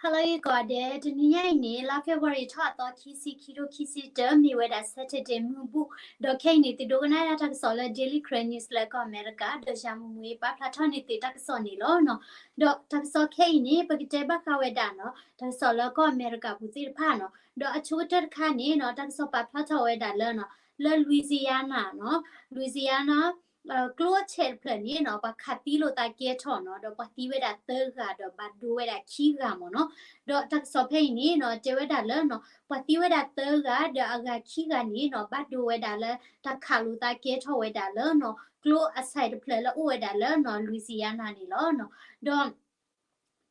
ဟါလၢအဂ့ၤကိးဂၤဒဲး, တနံၤညါအံၤန့ၣ် လါ February ထီၣ်အသီ ခံဆံ ခံထိခံဆံတၢ မ့ၢ်ဝဲဒၣ် Saturday မုၢ်ဘူၣ်, ဒီးခဲအံၤန့ၣ် သုဒိကနၣ်ဒၣ်တၢ်ကစီၣ်လၢ Daily Karen News လၢကီၢ်အမဲရကၤ, ဒီးယၤမုၢ်မုၢ်အံၤ ပာ်ဖျါထီၣ်န့ၢ်သုတၢ်ကစီၣ်န့ၣ်လီၤနီၤ. ဒီးတၢ်ကစီၣ်ခဲအံၤန့ၣ် ပကတဲဘၣ်ဃးဝဲဒၣ်နီၤ တၢ်ကစီၣ်လၢကီၢ်အမဲရကၤပူၤသ့ၣ်တဖၣ်နီၤ. ဒီးအဆိကတၢၢ်တခါန့ၣ်နီၤ တၢ်ကစီၣ်ပာ်ဖျါထီၣ်ဝဲဒၣ်လၢနီၤ လၢ Louisiana နီၤ, Louisiana ကျိအဆဲးတဖျၢၣ်န့ၣ်နီၤ ပှၤခးသံလိာ်သးကဲထီၣ်နီၤ, ဒီးပှၤသံဝဲဒၣ်သၢဂၤ ဒီးဘၣ်ဒိဝဲဒၣ်ခံဂၤမ့ၢ်နီၤ. ဒီးတၢ်ကစီၣ်ဖဲအံၤန့ၣ်နီၤ တဲဝဲဒၣ်လၢနီၤ ပှၤသံဝဲဒၣ်သၢဂၤ ဒီးအဂၤခံဂၤန့ၣ်နီၤ ဘၣ်ဒိဝဲဒၣ်လၢ တၢ်ခးလိာ်သးကဲထီၣ်ဝဲဒၣ်လၢနီၤ ကျိအဆဲးတဖျၢၣ်လၢအိၣ်ဝဲဒၣ်လၢနီၤ Louisiana န့ၣ်လီၤနီၤ. ဒီး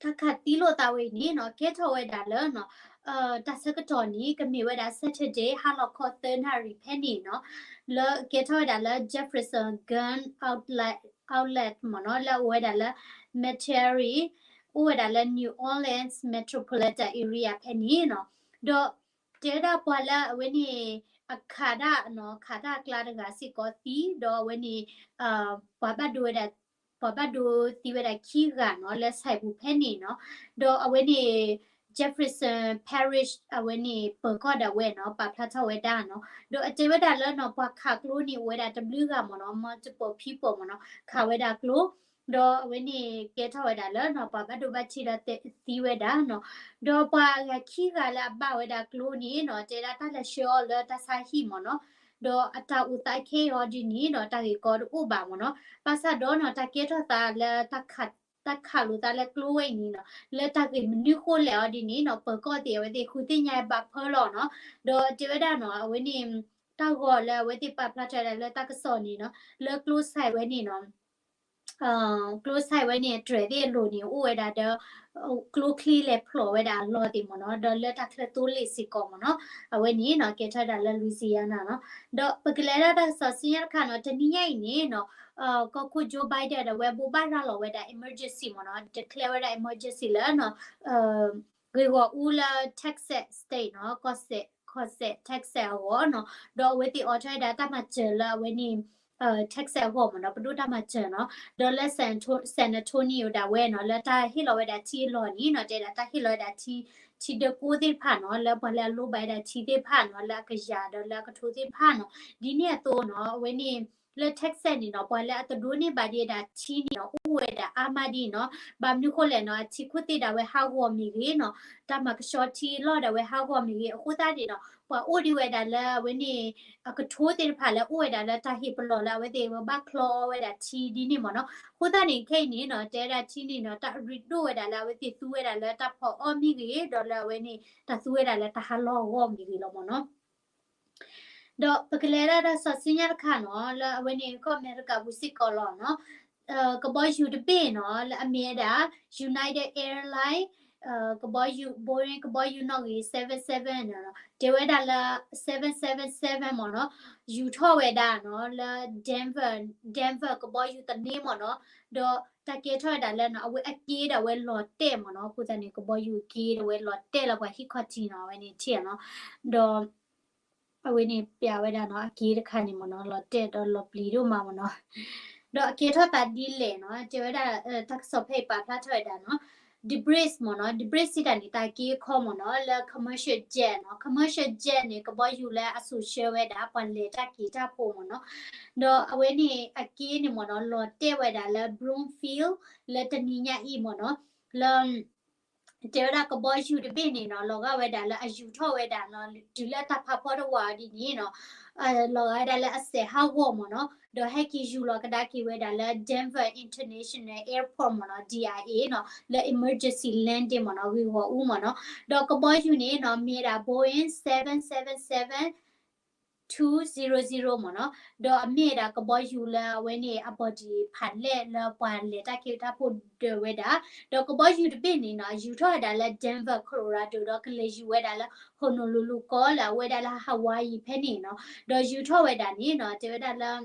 တၢ်ခးသံလိာ်သးဝဲအံၤန့ၣ်နီၤ ကဲထီၣ်ဝဲဒၣ်လၢနီၤ တၢ်ဆၢကတီၢ်န့ၣ် ကမ့ၢ်ဝဲဒၣ် Saturday ဟါလီၤခီသၢနၣ်ရံၣ်ဖဲန့ၣ်နီၤ, လၢကဲထီၣ်ဝဲဒၣ်လၢ Jefferson Gun Outlet, Outlet မ့ၢ်နီၤ, လၢအအိၣ်ဝဲဒၣ်လၢ Metairie, အိၣ်ဝဲဒၣ်လၢ New Orleans metropolitan area ဖဲန့ၣ်နီၤ. ဒီးတဲဝဲဒၣ်ပှၤလၢအဝဲန့ၣ် အခးတၢ်နီၤ ခးတၢ်အကျါတဂၤစ့ၢ်ကီးသံ, ဒီးအဝဲန့ၣ် ပှၤဘၣ်ဒိဝဲဒၣ် ပှၤဘၣ်ဒိသံဝဲဒၣ်ခံဂၤနီၤ လၢဆဲးပူၤဖဲန့ၣ်နီၤ. ဒီးအဝဲန့ၣ် Jefferson Parish အဝဲန့ၣ် ပၢၤကီၢ်ဒၣ်ဝဲနီၤ ပာ်ဖျါထီၣ်ဝဲဒၣ်နီၤ. ဒီးအတဲဝဲဒၣ်လၢနီၤ ပှၤခးကျိန့ၣ် အိၣ်ဝဲဒၣ်တဘျုးဂၤမ့ၢ်နီၤ, multiple people မ့ၢ်နီၤ, ခးဝဲဒၣ်ကျိ, ဒီးအဝဲန့ၣ်ကဲထီၣ်ဝဲဒၣ်လၢနီၤ ပှၤဘၣ်ဒိဘၣ်ထံးလၢသံဝဲဒၣ်နီၤ. ဒီးပှၤအဂၤခံဂၤလၢအဘၣ်ဝဲဒၣ်ကျိန့ၣ်နီၤ တဲဒၣ်တၢ်လဲၤဆှၢအီၤလၢတၢ်ဆါဟံၣ်မ့ၢ်နီၤ. ဒီးအတၢ်အိၣ်သးခဲအံၤဒ်န့ၣ်ဒီး တၢ်ဂ့ၢ်ကီတအိၣ်ဘၣ်မ့ၢ်နီၤ. ဘၣ်ဆၣ်ဒီးနီၤ တၢ်ကဲထီၣ်သးလၢ တၢ်ခးလိာ်သးလၢကျိဝဲအံၤန့ၣ်နီၤ လၢတၢ်ဂ့ၢ်မနုၤဃိလဲၣ်အီၤဒ်န့ၣ်နီၤ ပၢၤကီၢ်သ့ၣ်အဝဲသ့ၣ်ဃုသ့ၣ်ညါဘၣ်ဖၢလီၤနီၤ. ဒီးတဲဝဲဒၣ်နီၤ အဝဲန့ၣ် တၢ်ဂီၤလၢအဝဲသ့ၣ်ပာ်ဖျါထီၣ်ဝဲဒၣ်လၢတၢ်ကစီၣ်န့ၣ်နီၤ လၢကျိဆဲးဝဲန့ၣ်နီၤ ကျိဆဲးဝဲန့ၣ် အတြဲၤသ့ၣ်အလိၤန့ၣ် အိၣ်ဝဲဒၣ်ဒီး ကျိချံလဲၤဖျိးဝဲဒၣ်အလီၢ်သ့ၣ်မ့ၢ်နီၤ, ဒီးလၢတၢ်ချၢသိလ့ၣ်စ့ၢ်ကီးမ့ၢ်နီၤ, အဝဲန့ၣ်နီၤ ကဲထီၣ်ဝဲဒၣ်လၢ Louisiana နီၤ. ဒီးပကလဲၤဒၣ်တၢ်ကစီၣ်ဆူညါတခါနီၤ တနံၤညါအံၤန့ၣ်နီၤ ကီၢ်ခိၣ် Joe Biden ဒီးအဝဲဘိးဘၣ်ရၤလီၤဝဲဒၣ် emergency မ့ၢ်နီၤ, declare ဝဲဒၣ် emergency လၢနီၤ ဂ့ၢ်ဂီၢ်အူလၢ Texas State နီၤ, ကီၢ်စဲၣ် Texas အဂီၢ်နီၤ, ဒီးအဝဲသ့ၣ်အိးထီၣ်ဝဲဒၣ်တၢ်မၤစၢၤလၢအဝဲန့ၣ် Texas အဂီၢ်မ့ၢ်နီၤ, ပဒိၣ်တၢ်မၤစၢၤနီၤ, ဒီးလၢ San Anto- San Antonio ဒၣ်ဝဲနီၤ လၢတၢ်ဟ့ၣ်လီၤဝဲဒၣ်ထံအလီၢ်န့ၣ်နီၤ, တဲဒၣ်တၢ်ဟ့ၣ်လီၤဝဲဒၣ်ထံ ထံဒၢကိသ့ၣ်တဖၣ်နီၤ, လၢပှၤလၢအလိၣ်ဘၣ်ဝဲဒၣ်ထံသ့ၣ်တဖၣ်နီၤ, လၢအကယၤဒီးလၢအကထိသ့ၣ်တဖၣ်နီၤ, ဒ်န့ၣ်အသိးနီၤ, အဝဲန့ၣ် လၢ Texas န့ၣ်နီၤ, ပှၤလၢအတဒိးန့ၢ်ဘၣ်ဒံးဝဲဒၣ်ထံန့ၣ်နီၤ အိၣ်ဝဲဒၣ်အါမးဒ်နီၤ, ဘၣ်မနုၤဃိလဲၣ်နီၤ, အထံခိၣ်သ့ၣ်ဒၣ်ဝဲဟးဂီၤမ့ၢ်ဂ့ၤနီၤ, တၢ်မၤကဆှီထံအလီၢ်ဒၣ်ဝဲဟးဂီၤမ့ၢ်ဂ့ၤ, အဃိသတးန့ၣ်နီၤ, ပှၤအိၣ်ဒံးဝဲဒၣ်လၢအဝဲန့ၣ် အကထိသ့ၣ်တဖၣ်လၢအိၣ်ဝဲဒၣ်လၢတၢ်ဟ့ၣ်ပလီၢ်လၢအဝဲသ့ၣ်ဘၣ်ချီအီဝဲဒၣ်ထံဒ်န့ၣ်မ့ၢ်နီၤ, အဃိသတးန့ၣ် ခဲအံၤန့ၣ်နီၤ, တဲဝဲဒၣ်ထံန့ၣ်နီၤ, တၢ်ရ့ဒိၣ်ဝဲဒၣ်လၢအဝဲသ့ၣ်သူဝဲဒၣ်လၢတၢ်ဖီၣ်အီၣ်မ့ၢ်ဂ့ၤ, ဒီးလၢအဝဲန့ၣ် တၢ်သူဝဲဒၣ်လၢတၢ်ဟးလီၢ်အဂီၢ်မ့ၢ်ဂ့ၤလီၤမ့ၢ်နီၤ. ဒီးပကလဲၤဒၣ်တၢ်ကစီၣ်ဆူညါတခါနီၤ, လၢအဝဲန့ၣ်ကီၢ်အမဲရကၤပူၤစ့ၢ်ကီးလီၤနီၤ, ကဘီယူၤတဘ့ၣ်နီၤ, လၢအမ့ၢ်ဝဲဒၣ် United Airlines ကဘီယူၤ Boeing ကဘီယူၤနီၣ်ဂံၢ် seven seven န့ၣ်နီၤ, တဲဝဲဒၣ်လၢ seven seven seven မ့ၢ်နီၤ, ယူၤထီၣ်ဝဲဒၣ်နီၤ လၢ Denver Denver ကဘီယူၤသန့မ့ၢ်နီၤ, ဒီးတၢ်ကဲထီၣ်ဝဲဒၣ်လၢနီၤ အဝဲအက့ဒၣ်ဝဲလီၤတဲာ်မ့ၢ်နီၤ, အဃိသတးန့ၣ် ကဘီယူၤအက့ဒၣ်ဝဲလီၤတဲာ်လၢပှၤဟံၣ်ခီၣ်ထံးနီၤ, အဝဲန့ၣ်ထံၣ်နီၤ, ဒီး အဝဲန့ၣ်ပျးဝဲဒၣ်နီၤ အက့တခါန့ၣ်မ့ၢ်နီၤ လီၤတဲာ်ဒီးလီၤပျံၤဒိၣ်မးမ့ၢ်နီၤ, ဒီးအကဲထီၣ်သးဒ်လဲၣ်နီၤ, တဲဝဲဒၣ် တၢ်ကစီၣ်ဖဲအံၤပာ်ဖျါထီၣ်ဝဲဒၣ်နီၤ debris မ့ၢ်နီၤ, debris စံးတၢ်န့ၣ် တၢ်က့အခီမ့ၢ်နီၤ, လၢ commercial jet နီၤ, commercial jet န့ၣ် ကဘီယူၤလၢအစိာ်ဆှၢဝဲဒၣ် ပှၤလဲၤတၢ်က့ၤတၢ်ဖိမ့ၢ်နီၤ, ဒီးအဝဲန့ၣ်အက့န့ၣ်မ့ၢ်နီၤ လီၤတဲာ်ဝဲဒၣ်လၢ Bloomfield လၢတနံၤညါအံၤမ့ၢ်နီၤ, လၢ တဲဝဲဒၣ်ကဘီယူၤတဘ့ၣ်န့ၣ်နီၤ လီၤဂာ်ဝဲဒၣ်လၢအယူၤထီၣ်ဝဲဒၣ်နီၤ တုၤလၢတၢ်ဖးဖီတဝးအီၤဒ်န့ၣ်နီၤ, လီၤဂာ်ဝဲဒၣ်လၢအစဲးဟးဂီၤမ့ၢ်နီၤ, ဒီးဟဲက့ၤယူၤလီၤကဒါက့ၤဝဲဒၣ်လၢ Denver International Airport မ့ၢ်နီၤ DIA နီၤ လၢ emergency landing မ့ၢ်နီၤ ဂ့ၢ်ဂီၢ်အူမ့ၢ်နီၤ, ဒီးကဘီယူၤန့ၣ်နီၤ မ့ၢ်ဒၣ် Boeing seven seven seven two zero zero မ့ၢ်နီၤ, ဒီးအမ့ၢ်ဒၣ်ကဘီယူၤလၢအဝဲန့ၣ် အ body ဖးလဲၢ်လၢပှၤလဲၤတၢ်က့ၤတၢ်ဖိဒၢးဝဲဒၣ်, ဒီးကဘီယူၤတဘ့ၣ်န့ၣ်နီၤ ယူၤထီၣ်ဝဲဒၣ်လၢ Denver Colorado ဒီးကလဲၤယူၤဝဲဒၣ်လၢ Honolulu ကီးလၢအဝဲဒၣ်လၢ Hawaii ဖဲန့ၣ်နီၤ, ဒီးယူၤထီၣ်ဝဲဒၣ်န့ၣ်နီၤ တဲဝဲဒၣ်လၢ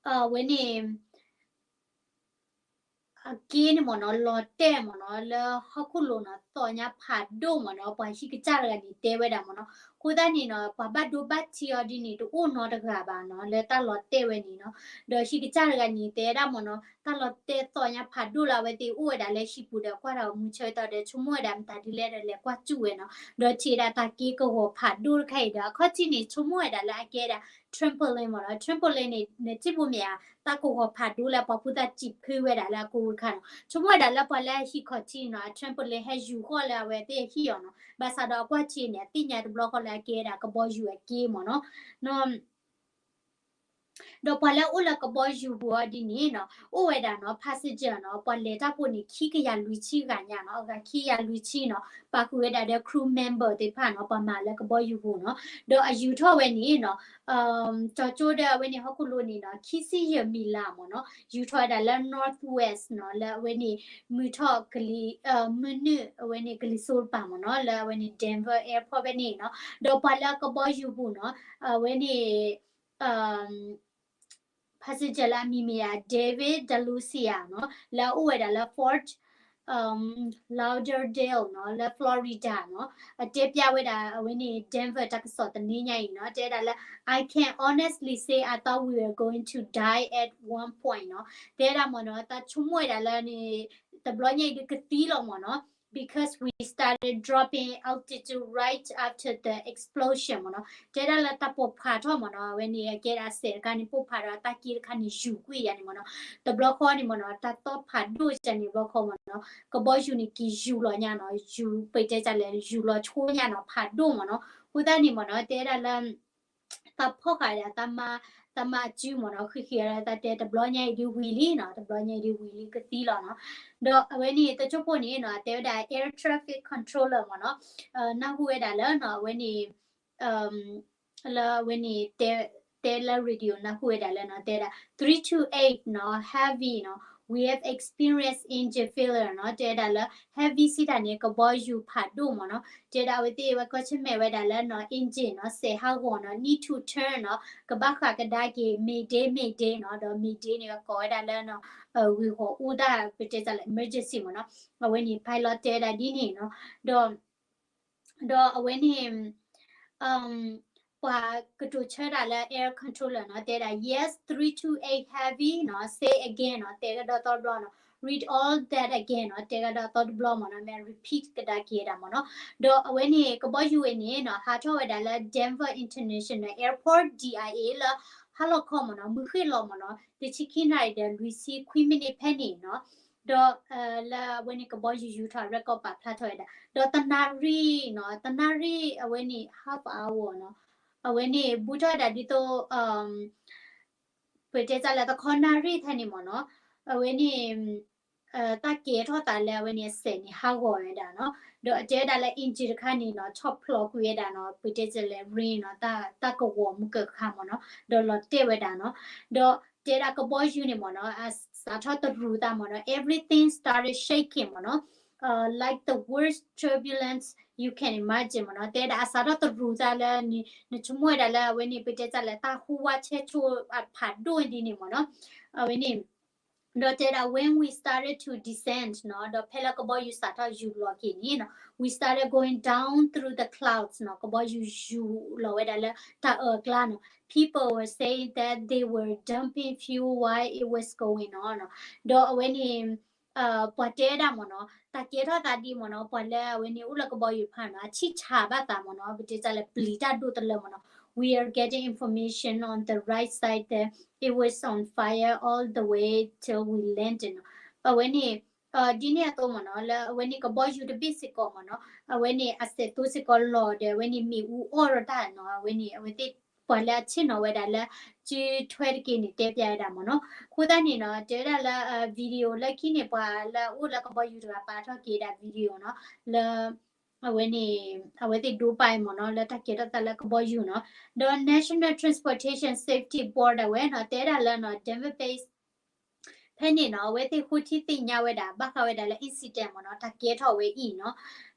အဝဲန့ၣ် အက့န့ၣ်မ့ၢ်နီၤ လီၤတဲာ်မ့ၢ်နီၤ လၢဟီၣ်ခိၣ်လိၤနီၤ သီၣ်ညါဖးဒိၣ်မ့ၢ်နီၤ ပှၤဟံၣ်ကစၢ်တဂၤန့ၣ်တဲဝဲဒၣ်မ့ၢ်နီၤ, အဃိသတးန့ၣ်နီၤ ပှၤဘၣ်ဒိဘၣ်ထံးအီၤဒ်န့ၣ် တအိၣ်နီတဂၤဘၣ်နီၤ လၢတၢ်လီၤတဲာ်ဝဲန့ၣ်နီၤ, ဒီးဟံၣ်ကစၢ်တဂၤန့ၣ်တဲဝဲဒၣ်မ့ၢ်နီၤ တၢ်လီၤတဲာ်သီၣ်ညါဖးဒိၣ်လၢအဝဲသ့ၣ်အိၣ်ဝဲဒၣ်လၢဟံၣ်ပူၤဒီး ကွၢ်တၢ်ဂီၤမူဆၢကတီၢ်ဒီး ဆိကမိၣ်ဝဲဒၣ်မတၤဒ်လဲၣ်ဒီး လဲၤကွၢ်စူၣ်ဝဲနီၤ, ဒီးထံၣ်ဝဲဒၣ်တၢ်က့ကဝီၤဖးဒိၣ်တခါအံၤဒီး အခီၣ်ထံးန့ၣ် ဆိကမိၣ်ဝဲဒၣ်လၢအကဲဒၣ် trampoline မ့ၢ်နီၤ, trampoline န့ၣ် နထံၣ်ဘိမ့ၢ်ဧါ, တၢ်ကဝီၤဖးဒိၣ်လၢပှၤဖိသၣ်စံးဖုဝဲဒၣ်လၢအကိးတခါနီၤ, ဆိကမိၣ်ဝဲဒၣ်လၢပှၤလၢဟံၣ်ခီၣ်ထံးနီၤ အ trampoline ဟဲယူၤဃီၣ်လၢအဝဲသ့ၣ်ဟံၣ်အီၤနီၤ, ဘၣ်ဆၣ်ဒီးအကွၢ်ထံးန့ၣ် အသ့ၣ်ညါတဘျီဃီလၢအကဲဒၣ်ကဘီယူၤအက့မ့ၢ်နီၤ, နီၤ ဒီးပှၤလၢအအိၣ်လၢကဘီယူၤပူၤအီၤဒ်န့ၣ်နီၤ, အိၣ်ဝဲဒၣ်နီၤ passenger နီၤ, ပှၤလဲၤတၢ်ဖိန့ၣ် ခံကယၤလွံၢ်ဆံဂၤညါနီၤ, အဂၤခံကယၤလွံၢ်ဆံနီၤ, ပာ်ဃုာ်ဝဲဒၣ်ဒီး crew member သ့ၣ်တဖၣ်နီၤ, ပှၤမၤလၢကဘီယူၤပူၤနီၤ, ဒီးအယူၤထီၣ်ဝဲန့ၣ်နီၤ, ကၠီၤကၠိဒီးအဝဲန့ၣ်ဟီၣ်ခိၣ်လိၤန့ၣ်နီၤ, ခံဆံယဲၢ်မံးလးမ့ၢ်နီၤ, ယူၤထီၣ်ဝဲဒၣ်လၢ Northwest နီၤ, လၢအဝဲန့ၣ် မုၢ်ထီၣ်ကလံၤ မုၢ်နုာ်အဝဲန့ၣ်ကလံၤစိးတပၤမ့ၢ်နီၤ, လၢအဝဲန့ၣ် Denver Airport ဖဲန့ၣ်နီၤ, ဒီးပှၤလၢကဘီယူၤပူၤနီၤ, အဝဲန့ၣ် passenger လၢအမံၤမ့ၢ်ဧါ David DeLucia နီၤ, လၢအအိၣ်ဝဲဒၣ်လၢ Fort Lauderdale နီၤ, လၢ Florida နီၤ, အတဲပျးဝဲဒၣ်အဝဲန့ၣ် Denver တၢ်ကစီၣ်သန့ညါအံၤနီၤ, တဲဝဲဒၣ်လၢ I can honestly say I thought we were going to die at one point နီၤ, တဲဝဲဒၣ်မ့ၢ်နီၤ, တၢ်ဆိကမိၣ်ဝဲဒၣ်လၢန့ၣ် တဘျီညါအံၤဒုးကသံလီၤမ့ၢ်နီၤ, because we started dropping altitude right after the explosion မ့ၢ်နီၤ, တဲဒၣ်လၢတၢ်ပိာ်ဖးထီၣ်မ့ၢ်နီၤ, အဝဲန့ၣ်အကဲဒၣ်အစဲးတခါန့ၣ် ပိာ်ဖးဒီးတၢ်က့တခါန့ၣ် ယူၤကွံာ်ယၤန့ၣ်မ့ၢ်နီၤ, တဘျီဃီန့ၣ်မ့ၢ်နီၤ, တၢ်သီၣ်ဖးဒိၣ်ကန့ၣ်ဘျီဃီမ့ၢ်နီၤ, ကဘီယူၤန့ၣ်က့ၤယူၤလီၤညါနီၤ, ယူၤပတဲတၢ်လဲၣ် ယူၤလီၤဆိညါနီၤ, ဖးဒိၣ်မ့ၢ်နီၤ, အဃိသတးန့ၣ်မ့ၢ်နီၤ, တဲဒၣ်လၢ တၢ်ဖီၣ်ဃာ်ဒၣ် တၢ်မၤအစုမ့ၢ်နီၤ, ဃံဃံအီၤလၢတၢ်တဲ တဘျီညါအံၤဒုးဝံၤလံနီၤ, တဘျီညါအံၤဒုးဝံၤလံကသံလီၤနီၤ, ဒီးအဝဲန့ၣ် တစိၢ်ဖိန့ၣ်နီၤ, တဲဝဲဒၣ် air traffic controller မ့ၢ်နီၤ, နၢ်ဟူဝဲဒၣ်လၢနီၤ, အဝဲန့ၣ် လၢအဝဲန့ၣ် တဲလၢ radio နၢ်ဟူဝဲဒၣ်လၢနီၤ, တဲဒၣ် three two eight နီၤ, heavy နီၤ, we have experienced engine failure နီၤ, တဲဒၣ်လၢ heavy စံးတၢ်န့ၣ် ကဘီယူၤဖးဒိၣ်မ့ၢ်နီၤ, တဲဒၣ်အဝဲသ့ၣ်ဝဲကီၢ်ဆၢၣ်မဲာ်ဝဲဒၣ်လၢနီၤ engine နီၤ, စဲးဟးဂီၤနီၤ, need to turn နီၤ, ကဘၣ်ဃးကဒါက့ၤ mayday mayday နီၤ, ဒီး mayday န့ၣ် ကိးဝဲဒၣ်လၢနီၤ, ဂ့ၢ်ဂီၤအူတၢ် ပတဲတၢ်လၢ emergency မ့ၢ်နီၤ, အဝဲန့ၣ် pilot တဲဒၣ်ဒ်န့ၣ်နီၤ, ဒီး ဒီးအဝဲန့ၣ် ပှၤကတိၤဆၢဒၣ်လၢ air controller နီၤ, တဲဒၣ် yes three two eight heavy နီၤ, say again နီၤ, တဲကဒီးသီတဘျီနီၤ, read all that again နီၤ, တဲကဒီးသီတဘျီမ့ၢ်နီၤ, မ့ၢ် repeat ကဒါက့ၤဒၣ်မ့ၢ်နီၤ, ဒီးအဝဲန့ၣ် ကဘီယူၤဝဲန့ၣ်နီၤ, ဟးထီၣ်ဝဲဒၣ်လၢ Denver International Airport DIA လၢ ဟါလီၤခီမ့ၢ်နီၤ, မုၢ်ဃ့ၢ်လီၤမ့ၢ်နီၤ, တဆံခံနၣ်ရံၣ်ဒီးလွံၢ်ဆံခွံမံးနံးဖဲန့ၣ်နီၤ, ဒီး လၢအဝဲန့ၣ်ကဘီယူၤယူၤထီၣ် record ပာ်ဖျါထီၣ်ဝဲဒၣ်, ဒီးတနၣ်ရံၣ်နီၤ, တနၣ်ရံၣ်အဝဲန့ၣ် half hour နီၤ, အဝဲန့ၣ် ဘူးထီၣ်ဝဲဒၣ်ဒ်သိး ပတဲတၢ်လၢတခီနၣ်ရံၣ်ထဲန့ၣ်မ့ၢ်နီၤ, အဝဲန့ၣ် တၢ်ကဲထီၣ်သးလၢအဝဲန့ၣ်အစဲးန့ၣ် ဟးဂီၤဝဲဒၣ်နီၤ, ဒီးအတဲဝဲဒၣ်လၢ engine တခါန့ၣ်နီၤ, ဆီၣ်ဖျိးကွံာ်ဝဲဒၣ်နီၤ, ပတဲတၢ်လၢ ring နီၤ, တၢ်ကဝီၤမုၢ်ကခါမ့ၢ်နီၤ, ဒီးလီၤတဲာ်ဝဲဒၣ်နီၤ, ဒီးတဲဒၣ်ကဘီယူၤန့ၣ်မ့ၢ်နီၤ, အစးထီၣ်တရူးသးမ့ၢ်နီၤ, everything started shaking မ့ၢ်နီၤ, like the worst turbulence you can imagine မ့ၢ်နီၤ, တဲဒၣ်အစးထီၣ်တရူးသးလၢ နဆိကမိၣ်ဝဲဒၣ်လၢအဝဲန့ၣ် ပတဲတၢ်လၢတၢ်ဟူဝါဆဲဆိအဖးဒိၣ်ဒ်န့ၣ်မ့ၢ်နီၤ, အဝဲန့ၣ် ဒီးတဲဒၣ် when we started to descend နီၤ, ဒီးဖဲလၢကဘီယူၤစးထီၣ်ယူၤလီၤက့ၤန့ၣ်နီၤ, we started going down through the clouds နီၤ, ကဘီယူၤယူၤလီၤဝဲဒၣ်လၢတၢ်အၢၣ်အကျါနီၤ, people were saying that they were dumping fuel while it was going on နီၤ, ဒီးအဝဲန့ၣ် ပှၤတဲဒၣ်မ့ၢ်နီၤ, တၢ်ကဲထီၣ်သးဒ်မ့ၢ်နီၤ, ပှၤလၢအဝဲန့ၣ်အိၣ်လၢကဘီယူၤဖၣ်နီၤ, အဆံၣ်ဆါဘၣ်သးမ့ၢ်နီၤ, ပတဲတၢ်လၢပျံၤတၢ်ဒိၣ်တလၢမ့ၢ်နီၤ, we are getting information on the right side that it was on fire all the way till we landed နီၤ, အဝဲန့ၣ် ဒ်န့ၣ်အသိးမ့ၢ်နီၤ, လၢအဝဲန့ၣ်ကဘီယူၤတဘ့ၣ်စ့ၢ်ကီးမ့ၢ်နီၤ, အဝဲန့ၣ်အစဲးသိစ့ၢ်ကီးလီၤဒီး အဝဲန့ၣ်မ့ၣ်အူအီၣ်ဒီးတၢ်နီၤ, အဝဲန့ၣ် အဝဲသ့ၣ် ပှၤလၢအဆ့ၣ်နီၤဝဲဒၣ်လၢ ကၠုထွဲတက့ၢ်န့ၣ် တဲပျးဝဲဒၣ်မ့ၢ်နီၤ, အဃိသတးန့ၣ်နီၤ, တဲဝဲဒၣ်လၢ video လၢခံန့ၣ် ပှၤလၢအအိၣ်လၢကဘီယူၤတဂၤပာ်ထီၣ်က့ၤဒၣ် video နီၤ, လၢ အဝဲန့ၣ် အဝဲသ့ၣ်ဒိပာ်အံၤမ့ၢ်နီၤ, လၢတၢ်ကဲထီၣ်သးလၢကဘီယူၤနီၤ, ဒီး National Transportation Safety Board အဝဲနီၤ, တဲဒၣ်လၢနီၤ Denver Base ဖဲန့ၣ်နီၤ, အဝဲသ့ၣ်ဃိထံသ့ၣ်ညါဝဲဒၣ် ဘၣ်ဃးဝဲဒၣ်လၢ incident မ့ၢ်နီၤ, တၢ်ကဲထီၣ်ဝဲအံၤနီၤ,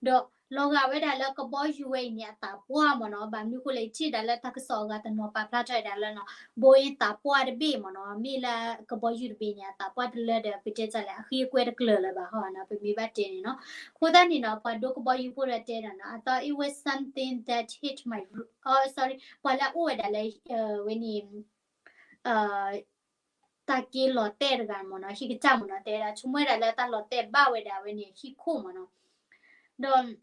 ဒီးလီၤဂာ်ဝဲဒၣ်လၢကဘီယူၤဝဲအံၤန့ၣ် အသးပှၢ်မ့ၢ်နီၤ, ဘၣ်မနုၤဃိလဲၣ် ယထံၣ်ဒၣ်လၢတၢ်ကစီၣ်အဂၤတနီၤပာ်ဖျါထီၣ်ဝဲဒၣ်လၢနီၤ, Boeing သးပှၢ်တဘ့ၣ်မ့ၢ်နီၤ, မ့ၢ်လၢကဘီယူၤတဘ့ၣ်န့ၣ် အသးပှၢ်တလၢဒီး ပတဲတၢ်လဲၣ် အဃံအကွဲတကျၢၤလၢၤဘၣ်ဃီနီၤ, ပမ့ၢ်ဘၣ်တဲန့ၣ်နီၤ, အဃိသတးန့ၣ်နီၤ, ပှၤဒိကဘီယူၤဖိဒီးတဲဒၣ်နီၤ, I thought it was something that hit my roof, oh sorry, ပှၤလၢအအိၣ်ဝဲဒၣ်လၢ ဝဲန့ၣ် အ တၢ်က့ၤလီၤတဲာ်တဂၤမ့ၢ်နီၤ, ဟံၣ်ကစၢ်မ့ၢ်နီၤ, တဲဝဲဒၣ် ဆိကမိၣ်ဝဲဒၣ်လၢတၢ်လီၤတဲာ်ဘၣ်ဝဲဒၣ်အဝဲန့ၣ် ဟံၣ်ခိၣ်မ့ၢ်နီၤ, ဒီး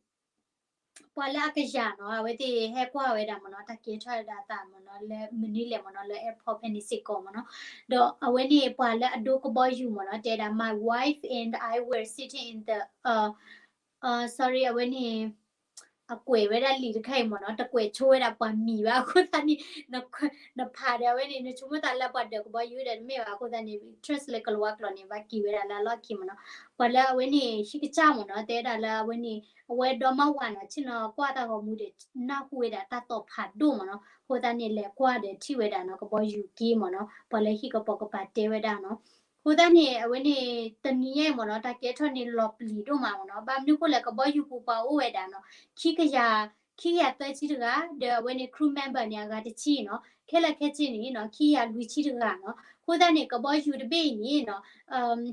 ပှၤလၢအကယၤနီၤ, အဝဲသ့ၣ်ဟဲကွၢ်ဝဲဒၣ်မ့ၢ်နီၤ, တၢ်ကဲထီၣ်ဝဲဒၣ်အသးမ့ၢ်နီၤ, လၢမနုၤလဲၣ်မ့ၢ်နီၤ, လၢ airport ဖဲန့ၣ်စ့ၢ်ကီးမ့ၢ်နီၤ, ဒီးအဝဲန့ၣ်ပှၤလၢအဒိကဘီယူၤမ့ၢ်နီၤ, တဲဒၣ် my wife and I were sitting in the, uh, uh, sorry, အဝဲန့ၣ် အကွဲးဝဲဒၣ်လံာ်တခါအံၤမ့ၢ်နီၤ, တကွဲးဆိဝဲဒၣ်ပှၤမံၤဘၣ်အဃိသတးန့ၣ်, နဖးဒီးအဝဲန့ၣ် နဆိကမိၣ်သးလၢပှၤဒၢးကဘီယူၤဒီးတမ့ၢ်ဘၣ်အဃိသတးန့ၣ် translate လၢကလၤဝါကျိာ်န့ၣ် ဘၣ်က့ၤဝဲဒၣ်လၢအလီၢ်ခံမ့ၢ်နီၤ, ပှၤလၢအဝဲန့ၣ် ဟံၣ်ကစၢ်မ့ၢ်နီၤ, တဲဒၣ်လၢအဝဲန့ၣ် အဝဲဒီမါဝၤနီၤ, ဆ့ၣ်နီၤကွၢ်တၢ်ဂီၤမူဒီး နၢ်ဟူဝဲဒၣ်တၢ်သီၣ်ဖးဒိၣ်မ့ၢ်နီၤ, အဃိသတးန့ၣ် လဲၤကွၢ်ဒီးထံၣ်ဝဲဒၣ်နီၤ, ကဘီယူၤက့မ့ၢ်နီၤ, ပှၤလၢဟံၣ်ကပိာ်ကပၤတဲဝဲဒၣ်နီၤ, အဃိသတးန့ၣ် အဝဲန့ၣ် တနံၤညါအံၤမ့ၢ်နီၤ, တၢ်ကဲထီၣ်န့ၣ်လီၤပျံၤဒိၣ်မးမ့ၢ်နီၤ, ဘၣ်မနုၤအဃိလဲၣ် ကဘီယူၤပူၤပှၤအိၣ်ဝဲဒၣ်နီၤ, ခံကယၤ ခံကယၤသၢဆံတဂၤ, ဒီးအဝဲန့ၣ် crew member န့ၣ် အဂၤတဆံနီၤ, ခဲလၢာ်ခဲဆ့န့ၣ်နီၤ ခံကယၤလွံၢ်ဆံတဂၤနီၤ, အဃိသတးန့ၣ် ကဘီယူၤတဘ့ၣ်အံၤန့ၣ်နီၤ,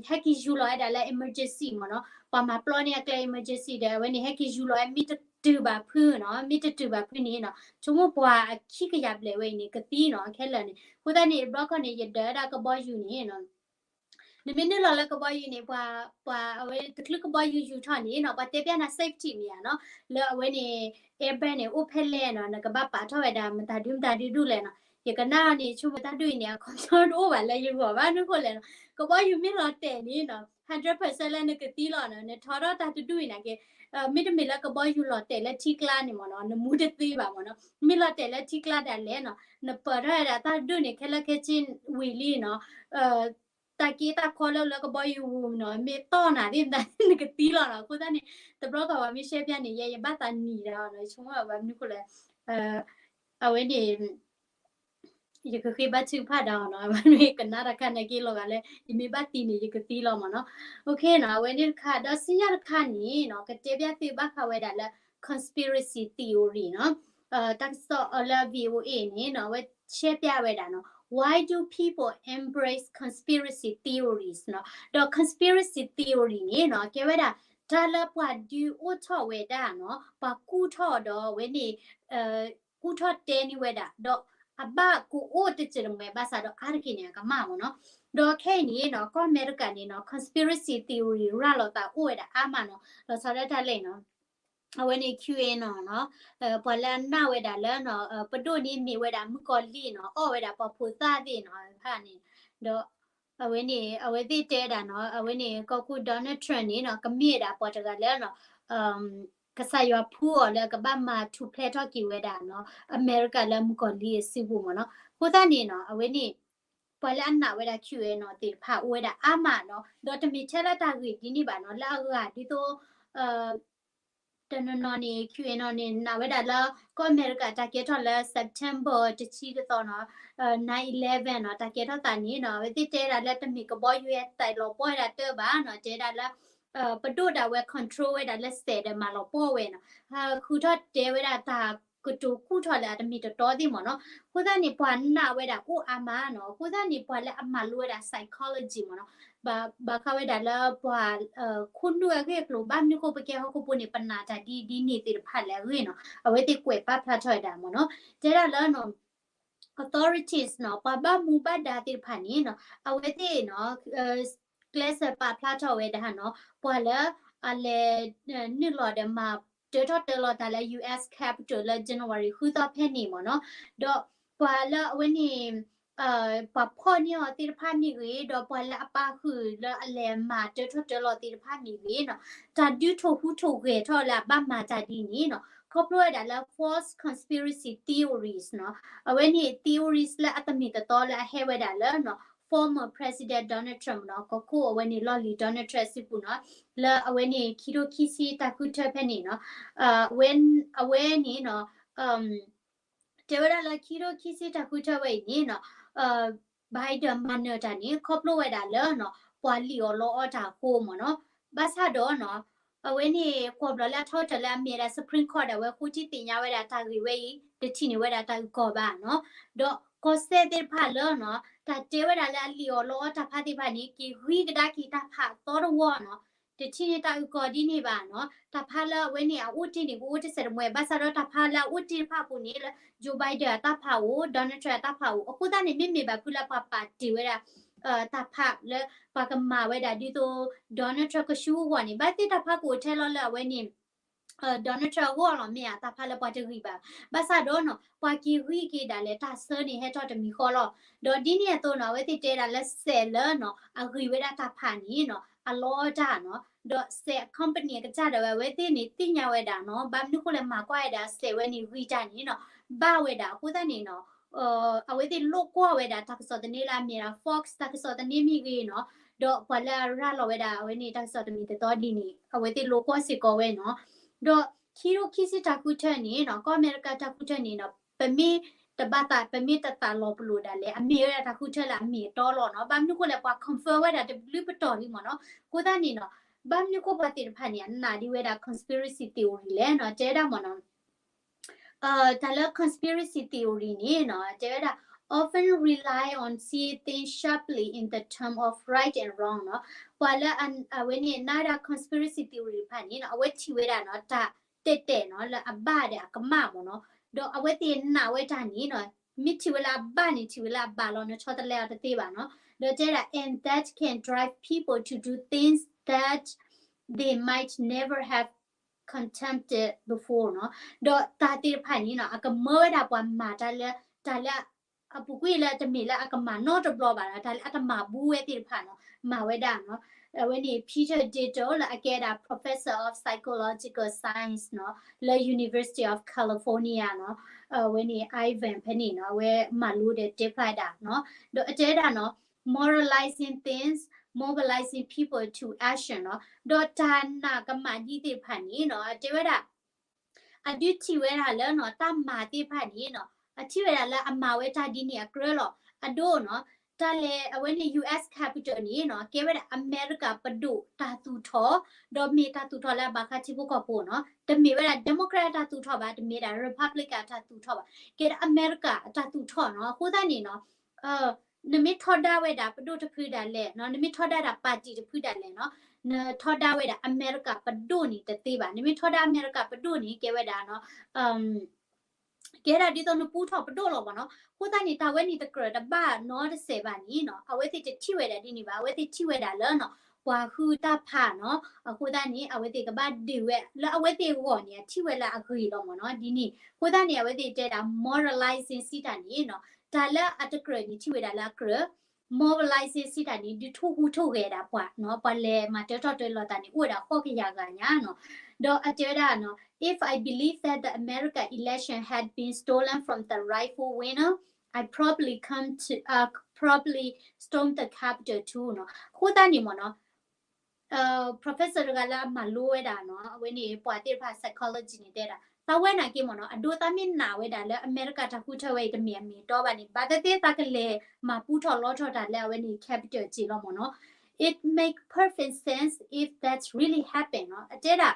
ဟဲက့ၤယူၤလီၤဝဲဒၣ်လၢ emergency မ့ၢ်နီၤ, ပှၤမၤပျီန့ၢ်အကျဲ emergency ဒီး အဝဲန့ၣ် ဟဲက့ၤယူၤလီၤဝဲ မ့ၢ်တတုၤဘၣ်ဖုနီၤ, မ့ၢ်တတုၤဘၣ်ဖုန့ၣ်နီၤ, ဆိကမိၣ်ပှၤအခံကယၤဘျဲၣ်ဝဲအံၤန့ၣ် ကသံနီၤ, ခဲလၢာ်န့ၣ်, အဃိသတးန့ၣ် တဘျီခီန့ၣ် ယဒၢးဝဲဒၣ်ကဘီယူၤန့ၣ်နီၤ နမ့ၢ်နုာ်လီၤလၢကဘီယူၤန့ၣ် ပှၤ, ပှၤအဝဲ တချုးကဘီယူၤယူၤထီၣ်န့ၣ်နီၤ, ပှၤတဲပျဲနၤ safety မ့ၢ်ဧါနီၤ, လၢအဝဲန့ၣ် airbag န့ၣ် အိၣ်ဖဲလဲၣ်နီၤ, နကဘၣ်ပာ်ထီၣ်ဝဲဒၣ် မတၤဒုမတၤဒုဒူၣ်လဲၣ်နီၤ, ယကနၣ်အီၤန့ၣ် ဆိကမိၣ်တၢ်ဒုၣ်အံၤန့ၣ် အကီၢ်တအိၣ်ဘၣ်လၢယဂီၢ်ဘၣ်, မနုၤအဃိလဲၣ်နီၤ, ကဘီယူၤမ့ၢ်လီၤတဲာ်န့ၣ်နီၤ hundred percent လၢနကသံလီၤနီၤ, နထီထီၣ်တၢ်တဒူၣ်အံၤန့ၣ်က့ၤ, မ့တမ့ၢ်လၢကဘီယူၤလီၤတဲာ်လၢထံကျါန့ၣ်မ့ၢ်နီၤ, နမူတသ့ဘၣ်မ့ၢ်နီၤ, မ့ၢ်လီၤတဲာ်လၢထံကျါဒၣ်လဲာ်နီၤ, နပၢၢ်ထီၣ်ဝဲဒၣ်တၢ်တဒူၣ်န့ၣ် ခဲလၢာ်ခဲဆ့ဝံၤလံနီၤ တၢ်က့တၢ်ခီလၢလၢကဘီယူၤပူၤနီၤ, မ့ၢ်တီၢ်နၤသ့ၣ်မတၤ နကသံလီၤနီၤ, အဃိသတးန့ၣ် တဘျီဃီပှၤမ့ၢ်ရှဲပျဲန့ၣ် ယဲယဘၣ်သးနံၤဒီးနီၤ, ယဆိကမိၣ်ဘၣ်မနုၤအဃိလဲၣ်, အဝဲန့ၣ် ယကဃ့ဘါထုကဖၣ်ဒီးနီၤ, အဝဲန့ၣ်ကနၣ်တၢ်ခါန့ၣ်က့ၤလီၤဂာ်လၢ ယမ့ၢ်ဘၣ်သံန့ၣ် ယကသံလီၤမ့ၢ်နီၤ, အဃိန့ၣ် အဝဲန့ၣ်တခါ ဒီးဆူညါတခါန့ၣ်နီၤ, ကတဲဘၣ်သုဘၣ်ဃးဝဲဒၣ်လၢ conspiracy theory နီၤ, တၢ်ကစီၣ်အီၤလၢ VOA န့ၣ်နီၤ, အဝဲရှဲပျဲဝဲဒၣ်နီၤ, why do people embrace conspiracy theories နီၤ, ဒီး conspiracy theory န့ၣ်နီၤ, ကဲဝဲဒၣ် တၢ်လၢပှၤဒုးအိၣ်ထီၣ်ဝဲဒၣ်နီၤ, ပှၤကူၣ်ထီၣ်ဒီးအဝဲန့ၣ် ကူၣ်ထီၣ်တဲန့ၢ်ဝဲဒၣ်, ဒီးအဘၣ်ကအိၣ်တစဲးတမှဲၤဘၣ်ဆၣ်ဒီး အါတက့ၢ်န့ၣ်အကမၣ်မ့ၢ်နီၤ, ဒီးခဲအံၤန့ၣ်နီၤ, ကီၢ်အမဲရကၤန့ၣ်နီၤ, conspiracy theory ရၤလီၤသးအိၣ်ဝဲဒၣ်အါမးနီၤ, လီၤဆီဒၣ်တၢ်လဲၣ်နီၤ, အဝဲန့ၣ် Q A နီၤနီၤ, ပှၤလၢအနာ်ဝဲဒၣ်လၢနီၤ, ပဒိၣ်န့ၣ်မ့ၢ်ဝဲဒၣ်မုၣ်ကီၤလံၢ်နီၤ, အီၣ်ဝဲဒၣ်ပှၤဖိသၣ်သ့ၣ်နီၤ, ဖဲန့ၣ်, ဒီး အဝဲန့ၣ် အဝဲသ့ၣ်တဲဒၣ်နီၤ, အဝဲန့ၣ် ကီၢ်ခိၣ် Donald Trump န့ၣ်နီၤ, ကမ့ၢ်ဝဲဒၣ်ပှၤတဂၤလၢနီၤ ကစၢ်ယွၤဖှူအီၤလၢကဘၣ်မၤထူၣ်ဖျဲးထီၣ်က့ၤဝဲဒၣ်နီၤ, အမဲရကၤလၢမုၣ်ကီၤလံၢ်အစုပူၤမ့ၢ်နီၤ, အဃိသတးန့ၣ်နီၤ, အဝဲန့ၣ် ပှၤလၢအနာ်ဝဲဒၣ် Q A နီၤသ့ၣ်တဖၣ်အိၣ်ဝဲဒၣ်အါမးနီၤ, ဒီးတမ့ၢ်ထဲလၢတၢ်ဂ့ၢ်ဒ်န့ၣ်ဘၣ်နီၤ, လၢအဂၤဒ်သိး တနီၤနီၤန့ၣ် Q A နီၤန့ၣ် နာ်ဝဲဒၣ်လၢ ကီၢ်အမဲရကၤ တၢ်ကဲထီၣ်လၢ September တဆံတသီနီၤ, nine eleven နီၤ, တၢ်ကဲထီၣ်သးန့ၣ်နီၤ, အဝဲသ့ၣ်တဲဒၣ်လၢတမ့ၢ်ကဘီယူၤဟဲသဲးလီၤပှီၢ်ဝဲဒၣ်တၢၢ်ဘၣ်နီၤ, တဲဒၣ်လၢ ပဒိၣ်ဒၣ်ဝဲ control ဝဲဒၣ်လၢစဲးဒီးမၤလီၤပှီၢ်ဝဲနီၤ, ဃုထီၣ်တဲဝဲဒၣ်တၢ်ကတိၤကူၣ်ထီၣ်လၢအတမ့ၢ်တတီသ့ၣ်မ့ၢ်နီၤ, အဃိသတးန့ၣ် ပှၤနာ်ဝဲဒၣ်အိၣ်အါမးနီၤ, အဃိသတးန့ၣ် ပှၤလၢအမၤလိဝဲဒၣ် psychology မ့ၢ်နီၤ, ဘၣ်ဃးဝဲဒၣ်လၢပှၤ ခိၣ်နူာ်အဂ့ၢ်အကျိၤ ဘၣ်မနုၤဃိပကဲဟီၣ်ခိၣ်ဖိန့ၣ် ပနာ်တၢ်ဒ်ဒ်န့ၣ်သ့ၣ်တဖၣ်လၢအဂ့ၢ်နီၤ, အဝဲသ့ၣ်ကွဲးပာ်ဖျါထီၣ်ဝဲဒၣ်မ့ၢ်နီၤ, တဲဒၣ်လၢနီၤ authorities နီၤ, ပှၤဘၣ်မူဘၣ်ဒါသ့ၣ်တဖၣ်န့ၣ်နီၤ, အဝဲသ့ၣ်နီၤ ကျဲးစၢးပာ်ဖျါထီၣ်ဝဲဒၣ်နီၤ, ပှၤလၢအလဲၤနုာ်လီၤဒီးမၤတၢထီၣ်တၢလီၤတၢ်လၢ U S Capitol လၢ January ဃုသီဖဲန့ၣ်မ့ၢ်နီၤ, ဒီးပှၤလၢအဝဲန့ၣ် ပှၤဖီၣ်န့ၢ်အီၤသ့ၣ်တဖၣ်မ့ၢ်ဂ့ၤ, ဒီးပှၤလၢအပာ်ဃုာ်လၢအလဲၤမၤတၢထီၣ်တၢလီၤသ့ၣ်တဖၣ်မ့ၢ်ဂ့ၤနီၤ, တၢ်ဒုးထိၣ်ဟူးထိၣ်ဂဲၤထီၣ်လၢအဘၣ်မၤတၢ်ဒ်န့ၣ်နီၤ, ခီဖျိဝဲဒၣ်လၢ false conspiracy theories နီၤ, အဝဲန့ၣ် theories လၢအတမ့ၢ်တတီလၢအဟဲဝဲဒၣ်လၢနီၤ former President Donald Trump နီၤ, ကီၢ်ခိၣ်အဝဲန့ၣ်လီၢ်လံၤ Donald Trump စုပူၤနီၤ, လၢအဝဲန့ၣ်ခံထိခံဆံတၢ်ဃုထၢဖဲန့ၣ်နီၤ, အဝဲန့ၣ်နီၤ တဲဝဲဒၣ်လၢခံထိခံဆံတၢ်ဃုထၢဝဲအံၤန့ၣ်နီၤ, Biden မၤနၢၤတၢ်န့ၣ် ခီဖျိဝဲဒၣ်လၢနီၤ ပှၤလံၣ်အီၣ်လီအီတၢ်အဃိမ့ၢ်နီၤ, ဘၣ်ဆၣ်ဒီးနီၤ အဝဲန့ၣ် ကွီၢ်ဘျီလၢအထီတၢၢ်လၢအမ့ၢ်ဝဲဒၣ် Supreme Court ဒီးအဝဲဃိထံသ့ၣ်ညါဝဲဒၣ်တၢ်ဂ့ၢ်ဝဲအံၤ တထံၣ်န့ၢ်ဝဲဒၣ်တၢ်အုၣ်ကီၤဘၣ်နီၤ, ဒီးကီၢ်စဲၣ်သ့ၣ်တဖၣ်လၢနီၤ တၢ်တဲဝဲဒၣ်လၢအလံၣ်အီၣ်လီအီတၢ်ဖးသ့ၣ်တဖၣ်န့ၣ် က့ၤဂံၢ်ကဒါက့ၤတၢ်ဖးအသီတဝီနီၤ, တထံၣ်န့ၢ်တၢ်အုၣ်ကီၤဒ်န့ၣ်ဘၣ်နီၤ, တၢ်ဖးလၢအဝဲန့ၣ် အအိၣ်တ့ၢ်န့ၣ် ကအိၣ်တစဲးတမှဲၤ, ဘၣ်ဆၣ်ဒီးတၢ်ဖးလၢအအိၣ်တ့ၢ်တဖၣ်အပူၤန့ၣ် လၢ Joe Biden အတၢ်ဖးအိၣ်, Donald Trump အတၢ်ဖးအိၣ်, အဃိသတးန့ၣ် မ့မ့ၢ်ဘၣ်ဖုလၢပှၤပာ်တ့ၢ်ဝဲဒၣ် တၢ်ဖးလၢပှၤကမၤဝဲဒၣ်ဒ်သိး Donald Trump ကဆူအဂီၢ်န့ၣ် ဘၣ်သ့ၣ်တၢ်ဖးကအိၣ်ထဲလီၤလၢအဝဲန့ၣ် Donald Trump အဂီၢ်လီၤ မ့ၢ်ဧါ တၢ်ဖးလၢပှၤတဂံၢ်ဘၣ်. ဘၣ်ဆၣ်ဒီးနီၤ ပှၤက့ၤဂံၢ်က့ၤဒၣ်လဲာ်တၢ်ဆၢန့ၣ် ဟဲထီၣ်တမံၤဃီလီၤ. ဒီးဒ်န့ၣ်အသိးနီၤ အဝဲသ့ၣ်တဲဒၣ်လၢစဲးလၢနီၤ အဂံၢ်ဝဲဒၣ်တၢ်ဖးန့ၣ်နီၤ အလီတၢ်နီၤ ဒီးစဲး company အကစၢ်ဒၣ်ဝဲ အဝဲသ့ၣ်န့ၣ်သ့ၣ်ညါဝဲဒၣ်နီၤ ဘၣ်မနုၤဃိလဲၣ် မၤကွၢ်ဝဲဒၣ်စဲးဝဲန့ၣ်ဂံၢ်တၢ်န့ၣ်နီၤ ဘၣ်ဝဲဒၣ်အဃိသတးန့ၣ်နီၤ အဝဲသ့ၣ်လိၣ်ကွီၢ်ဝဲဒၣ်တၢ်ကစီၣ်သန့လၢအမ့ၢ်ဒၣ် Fox တၢ်ကစီၣ်သန့မ့ၢ်ဂ့ၤနီၤ ဒီးပှၤလၢအရၤလီၤဝဲဒၣ်အဝဲန့ၣ်တၢ်ကစီၣ်တမံၤတသီဒ်န့ၣ် အဝဲသ့ၣ်လိၣ်ကွီၢ်စ့ၢ်ကီးဝဲနီၤ ဒီးခံထိခံဆံတၢ်ဃုထၢန့ၣ်နီၤ ကီၢ်အမဲရကၤတၢ်ဃုထၢန့ၣ်နီၤ ပမ့ၢ်တဘၣ်သး ပမ့ၢ်တသးလီၤပလိာ်ဒၣ်လဲာ် အမ့ၢ်ဝဲဒၣ်တၢ်ဃုထၢလၢအမ့ၢ်အတီလီၤနီၤ ဘၣ်မနုၤဃိလဲၣ် ပှၤ confirm ဝဲဒၣ်တဘျုးပတီၢ်လံမ့ၢ်နီၤ အဃိသတးန့ၣ်နီၤ ဘၣ်မနုၤဃိပှၤသ့ၣ်တဖၣ်န့ၣ် အနာ်ဒံးဝဲဒၣ် conspiracy theory လဲၣ်နီၤ တဲဝဲဒၣ်မ့ၢ်နီၤ တၢ်လၢ conspiracy theory န့ၣ်နီၤ တဲဝဲဒၣ် often rely on seeing things sharply in the term of right and wrong နီၤ ပှၤလၢအဝဲန့ၣ်နာ်ဝဲဒၣ် conspiracy theory တဖၣ်န့ၣ်နီၤ အဝဲထံၣ်ဝဲဒၣ်နီၤ တၢ်တဲာ်တဲာ်နီၤ လၢအဘၣ်ဒီးအကမၣ်မ့ၢ်နီၤ ဒီးအဝဲသ့ၣ်နာ်ဝဲတၢ်န့ၣ်နီၤ မ့ၢ်ထံၣ်ဝဲလၢအဘၣ်န့ၣ် ထံၣ်ဝဲလၢအဘၣ်လီၤ နဆီတလဲအီၤတသ့ဘၣ်နီၤ ဒီးတဲဒၣ် and that can drive people to do things that they might never have contemplated before နီၤ ဒီးတၢ်သ့ၣ်တဖၣ်န့ၣ်နီၤ အကမၢဝဲဒၣ်ပှၤမၤတၢ်လၢ တၢ်လၢ အပူၤကွံာ်လၢတမ့ၢ်လၢအကမၤနီတဘျီဘၣ်နီၤ တၢ်လၢအတမၤဘူးဝဲသ့ၣ်တဖၣ်နီၤ မၤဝဲဒၣ်နီၤ အဝဲန့ၣ် Peter Daszak လၢအကဲဒၣ် Professor of Psychological Science နီၤ လၢ University of California နီၤ အဝဲန့ၣ် Irvine ဖဲန့ၣ်နီၤ အဝဲမၤလိဒီးတဲဖျါဒၣ်နီၤ ဒီးအတဲဒၣ်နီၤ moralizing things, mobilizing people to action နီၤ ဒီးတၢ်နာ်ကမၣ်ဒ်သ့ၣ်တဖၣ်န့ၣ်နီၤ အတဲဝဲဒၣ် အဒုးထံၣ်ဝဲဒၣ်လၢနီၤ တၢ်မၤသ့ၣ်တဖၣ်န့ၣ်နီၤ အထံၣ်ဝဲဒၣ်လၢအမၤဝဲတၢ်ဒ်န့ၣ်အကြၢးလီၤ. အဒိနီၤ တၢ်လဲၤအဝဲန့ၣ် U S Capitol န့ၣ်နီၤ ကဲဝဲဒၣ်အမဲရကၤပဒိၣ်တၢ်သူၣ်ထီၣ်, ဒီးမ့ၢ်တၢ်သူၣ်ထီၣ်လၢအဘၣ်ဃးထံဖိကီၢ်ဖိနီၤ. တမ့ၢ်ဝဲဒၣ် Democrat တၢ်သူၣ်ထီၣ်ဘၣ်, တမ့ၢ်ဒၣ် Republican တၢ်သူၣ်ထီၣ်ဘၣ်, ကဲဒၣ်အမဲရကၤတၢ်သူၣ်ထီၣ်နီၤ. အဃိသတးန့ၣ်နီၤ နမ့ၢ်ထီဒါဝဲဒၣ်ပဒိၣ်တဖုဒၣ်လဲာ်နီၤ, နမ့ၢ်ထီဒါဒၣ် party တဖုဒၣ်လဲာ်နီၤ, နထီဒါဝဲဒၣ်အမဲရကၤပဒိၣ်န့ၣ်တသ့ဘၣ်. နမ့ၢ်ထီဒါအမဲရကၤပဒိၣ်န့ၣ် ကဲဝဲဒၣ်နီၤ ကဲဒၣ်ဒ်သိးနပူထီၣ်ပဒိၣ်လီၤမ့ၢ်နီၤ. အဃိသတးန့ၣ် တၢ်ဝဲန့ၣ်တကြၢးတဘၣ်နီတစဲးဘၣ်န့ၣ်နီၤ အဝဲသ့ၣ်တထံၣ်ဝဲဒၣ်ဒ်န့ၣ်ဘၣ်. အဝဲသ့ၣ်ထံၣ်ဝဲဒၣ်လၢနီၤ ပှၤဃုတၢ်ဖးနီၤ. အဃိသတးန့ၣ် အဝဲသ့ၣ်ကဘၣ်ဒုးဝဲ လၢအဝဲသ့ၣ်အဂီၢ်န့ၣ် အထံၣ်ဝဲလၢအဂ့ၤလီၤမ့ၢ်နီၤ ဒ်န့ၣ်. အဃိသတးန့ၣ် အဝဲသ့ၣ်တဲဒၣ် moralizing စံးတၢ်န့ၣ်နီၤ တၢ်လၢအတကြၢးန့ၣ် ထံၣ်ဝဲဒၣ်လၢအကြၢး mobilizing စံးတၢ်န့ၣ် ဒုးထိၣ်ဟူးထိၣ်ဂဲၤဒၣ်ပှၤနီၤ, ပှၤလဲၤမၤတၢထီၣ်တၢလီၤသးန့ၣ် အိၣ်ဝဲဒၣ်ဃိးကယၤဂၤညါနီၤ. ဒီးအတဲဝဲဒၣ်နီၤ if I believe that the America election had been stolen from the rightful winner, I probably come to, uh, probably storm the Capitol too နီၤ. အဃိသတးန့ၣ်မ့ၢ်နီၤ professor တဂၤလၢအမၤလိဝဲဒၣ်နီၤ အဝဲန့ၣ် ပှၤသ့ၣ်တဖၣ် psychology န့ၣ်တဲဒၣ် သးဝဲနာ်က့မ့ၢ်နီၤ အဒိသးမ့ၢ်နာ်ဝဲဒၣ်လၢအမဲရကၤတၢ်ဃုထၢဝဲအံၤ တမ့ၢ်အမ့ၢ်အတီဘၣ်န့ၣ် ဘၣ်သ့ၣ်သ့ၣ်သးကလဲၤမၤပူထီၣ်လီထီၣ်တၢ်လၢအဝဲန့ၣ် Capitol က့ၤလီၤမ့ၢ်နီၤ. It make perfect sense if that's really happen နီၤ. အတဲဒၣ်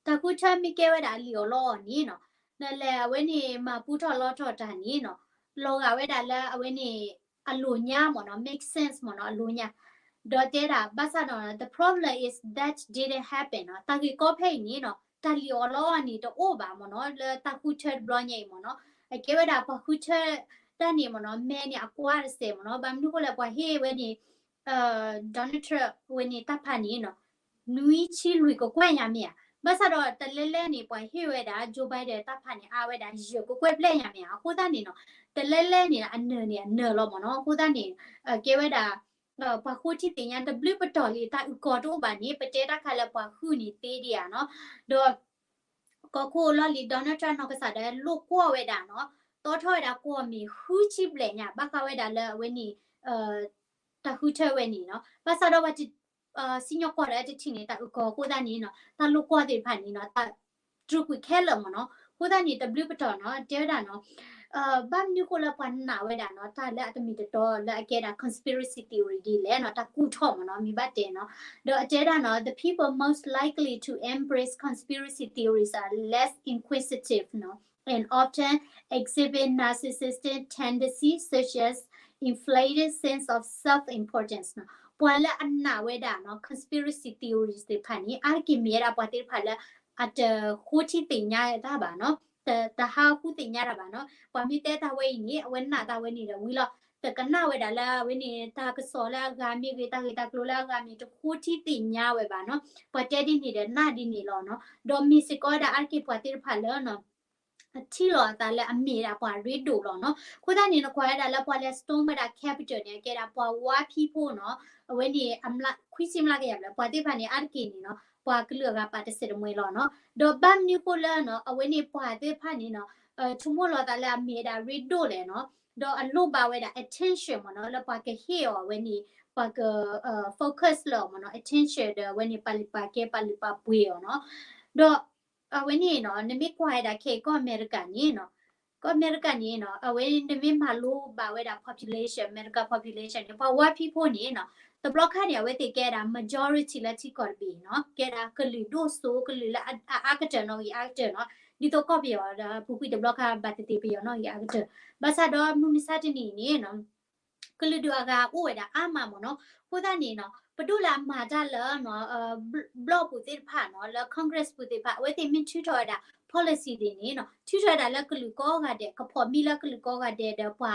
တၢ်ဃုထၢမ့ၢ်ကဲဝဲဒၣ်အလံာ်အီၣ်လီအီၣ်န့ၣ်နီၤ နလဲၤအဝဲန့ၣ်မၤပူထီၣ်လီထီၣ်တၢ်န့ၣ်နီၤ လီၤဂာ်ဝဲဒၣ်လၢအဝဲန့ၣ် အလိၤညါမ့ၢ်နီၤ make sense မ့ၢ်နီၤ အလိၤညါ. ဒီးတဲဒၣ် ဘၣ်ဆၣ်ဒီး the problem is that didn't happen နီၤ. တၢ်ဂ့ၢ်ကီဖဲအံၤန့ၣ်နီၤ တၢ်လံာ်အီၣ်လီအီၣ်န့ၣ်တအိၣ်ဘၣ်မ့ၢ်နီၤ လၢတၢ်ဃုထၢတဘျီညါအံၤမ့ၢ်နီၤ. အကဲဝဲဒၣ်ပှၤဃုထၢတၢ်န့ၣ်မ့ၢ်နီၤ မဲန့ၣ်အကွၢ်တစဲးမ့ၢ်နီၤ. ဘၣ်မနုၤဃိလဲၣ် ပှၤဟ့ၣ်ဝဲန့ၣ် Donald Trump ဝဲန့ၣ်တၢ်ဖးန့ၣ်နီၤ နွံဆံလွံၢ်ကကွဲၢ်ညါမ့ၢ်ဧါ. ဘၣ်ဆၣ်ဒီးတလဲလဲန့ၣ် ပှၤဟ့ၣ်ဝဲဒၣ် Joe Biden တၢ်ဖးန့ၣ် အါဝဲဒၣ်ယဲၢ်ကကွဲၢ်ဘျဲၣ်ညါမ့ၢ်ဧါ. အဃိသတးန့ၣ်နီၤ တလဲလဲန့ၣ် အနၢၤန့ၣ်အနၢၤလီၤမ့ၢ်နီၤ. အဃိသတးန့ၣ် ကဲဝဲဒၣ် ပှၤဃိထံသ့ၣ်ညါတဘျုးပတီၢ်လံ တၢ်အုၣ်ကီၤတအိၣ်ဘၣ်န့ၣ် ပတဲတၢ်ခါလၢပှၤဃုန့ၣ်သ့ဒံးဧါနီၤ. ဒီး ကီၢ်ခိၣ်လီၢ်လံၤ Donald Trump နီၢ်ကစၢ်ဒၣ်လိၣ်ကွီၢ်ဝဲဒၣ်နီၤ တီထီၣ်ဝဲဒၣ်ကွီၢ်မ့ၢ်ဃုဆံဘျဲၣ်ညါ ဘၣ်ဃးဝဲဒၣ်လၢအဝဲန့ၣ် တၢ်ဃုထၢဝဲန့ၣ်နီၤ. ဘၣ်ဆၣ်ဒီးပှၤ စံၣ်ညီၣ်ကွီၢ်ဒီးတထံၣ်န့ၣ် တၢ်အုၣ်ကီၤအဃိသတးန့ၣ်နီၤ တၢ်လိၣ်ကွီၢ်သ့ၣ်တဖၣ်န့ၣ်နီၤ တၢ်တြူာ်ကွံာ်ခဲလၢာ်မ့ၢ်နီၤ. အဃိသတးန့ၣ် တဘျုးပတီၢ်နီၤ တဲဝဲဒၣ်နီၤ ဘၣ်မနုၤဃိလၢပှၤနာ်ဝဲဒၣ်နီၤ တၢ်လၢအတမ့ၢ်တတီလၢအကဲဒၣ် conspiracy theory ဒ်လဲၣ်နီၤ တၢ်ကူၣ်ထီၣ်မ့ၢ်နီၤ မ့ၢ်ဘၣ်တဲနီၤ. ဒီးအတဲဒၣ်နီၤ the people most likely to embrace conspiracy theories are less inquisitive နီၤ and often exhibit narcissistic tendencies such as inflated sense of self-importance နီၤ. ပှၤလၢအနာ်ဝဲဒၣ်နီၤ conspiracy theories သ့ၣ်တဖၣ်န့ၣ် အါတက့ၢ်မ့ၢ်ဝဲဒၣ်ပှၤသ့ၣ်တဖၣ်လၢ အတဃိထံသ့ၣ်ညါတၢ်ဘၣ်နီၤ တဟးဃုသ့ၣ်ညါတၢ်ဘၣ်နီၤ. ပှၤမ့ၢ်တဲတၢ်ဝဲအံၤန့ၣ် အဝဲနာ်တၢ်ဝဲန့ၣ်ဒီးဝံၤလီၤ. တကနၣ်ဝဲဒၣ်လၢအဝဲန့ၣ် တၢ်ကစီၣ်လၢအဂၤမ့ၢ်ဂ့ၤ တၢ်ဂ့ၢ်တၢ်ကျိၤလၢအဂၤမ့ၢ် တဃိထံသ့ၣ်ညါဝဲဘၣ်နီၤ. ပှၤတဲဒ်န့ၣ်ဒီးနၢ်ဒ်န့ၣ်လီၤနီၤ. ဒီးမ့ၢ်စ့ၢ်ကီးဝဲဒၣ်အါတက့ၢ်ပှၤသ့ၣ်တဖၣ်လၢနီၤ ထံၣ်လိာ်အသးလၢအမ့ၢ်ဒၣ်ပှၤရ့ဒိၣ်လီၤနီၤ. အဃိသတးန့ၣ် နကွၢ်ဝဲဒၣ်လၢပှၤလဲၤ storm ဝဲဒၣ် Capitol န့ၣ် အကဲဒၣ်ပှၤဝါဖံးဖိနီၤ. အဝဲန့ၣ် ခွံဆံမျးကယၤဘျဲၣ် ပှၤသ့ၣ်တဖၣ်န့ၣ် အါတက့ၢ်န့ၣ်နီၤ ပှၤကလုာ်အဂၤပာ်တစဲးတမှဲၤလီၤနီၤ. ဒီးဘၣ်မနုၤဃိလၢနီၤ အဝဲန့ၣ်ပှၤသ့ၣ်တဖၣ်န့ၣ်နီၤ ဆိကမိၣ်လိာ်သးလၢအမ့ၢ်ဒၣ်ရ့ဒိၣ်လဲၣ်နီၤ. ဒီးအလိၣ်ဘၣ်ဝဲဒၣ် attention မ့ၢ်နီၤ လၢပှၤကဟ့ၣ်အီၤအဝဲန့ၣ် ပှၤက focus လၢအီၤမ့ၢ်နီၤ attention ဒီးအဝဲန့ၣ် ပာ်လုၢ်ပာ်ကဲ ပာ်လုၢ်ပာ်ပှ့ၤအီၤနီၤ. ဒီးအဝဲန့ၣ်နီၤ နမ့ၢ်ကွၢ်ဝဲဒၣ်ခဲအံၤ ကီၢ်အမဲရကၤန့ၣ်နီၤ ကီၢ်အမဲရကၤန့ၣ်နီၤ အဝဲနမ့ၢ်မၤလိဘၣ်ဝဲဒၣ် population အမဲရကၤ population န့ၣ် ပှၤဝါဖံးဖိန့ၣ်နီၤ တဘျီခါန့ၣ် အဝဲသ့ၣ်ကဲဒၣ် majority လၢထံကီၢ်တဘ့ၣ်နီၤ ကဲဒၣ်ကလုာ်ဒိၣ်စိ ကလုာ်လၢအအါကတၢၢ်နီၣ်ဂံၢ်အါကတၢၢ်နီၤ. ဒ်သိးကီၢ်ပယီၤဒီး ပူၤကွံာ်တဘျီခါ ဘၣ်သ့ၣ်သ့ၣ်ပယီၤနီၣ်ဂံၢ်အါကတၢၢ် ဘၣ်ဆၣ်ဒီးမုၢ်မဆါတနံၤန့ၣ်နီၤ ကလုာ်ဒူၣ်အဂၤအိၣ်ဝဲဒၣ်အါမးမ့ၢ်နီၤ. အဃိသတးန့ၣ်နီၤ ပဒိၣ်လၢအမၤတၢ်လၢ ဘျီၣ်ပူၤသ့ၣ်တဖၣ်နီၤ လၢ Congress ပူၤသ့ၣ်တဖၣ် အဝဲသ့ၣ်မ့ၢ်ထုးထီၣ်ဝဲဒၣ် policy သ့ၣ်န့ၣ်နီၤ ထုးထီၣ်ဝဲဒၣ်လၢကလုာ်ကိးဂၤဒဲး ကဖီၣ်မံလၢကလုာ်ကိးဂၤဒဲးဒီးပှၤ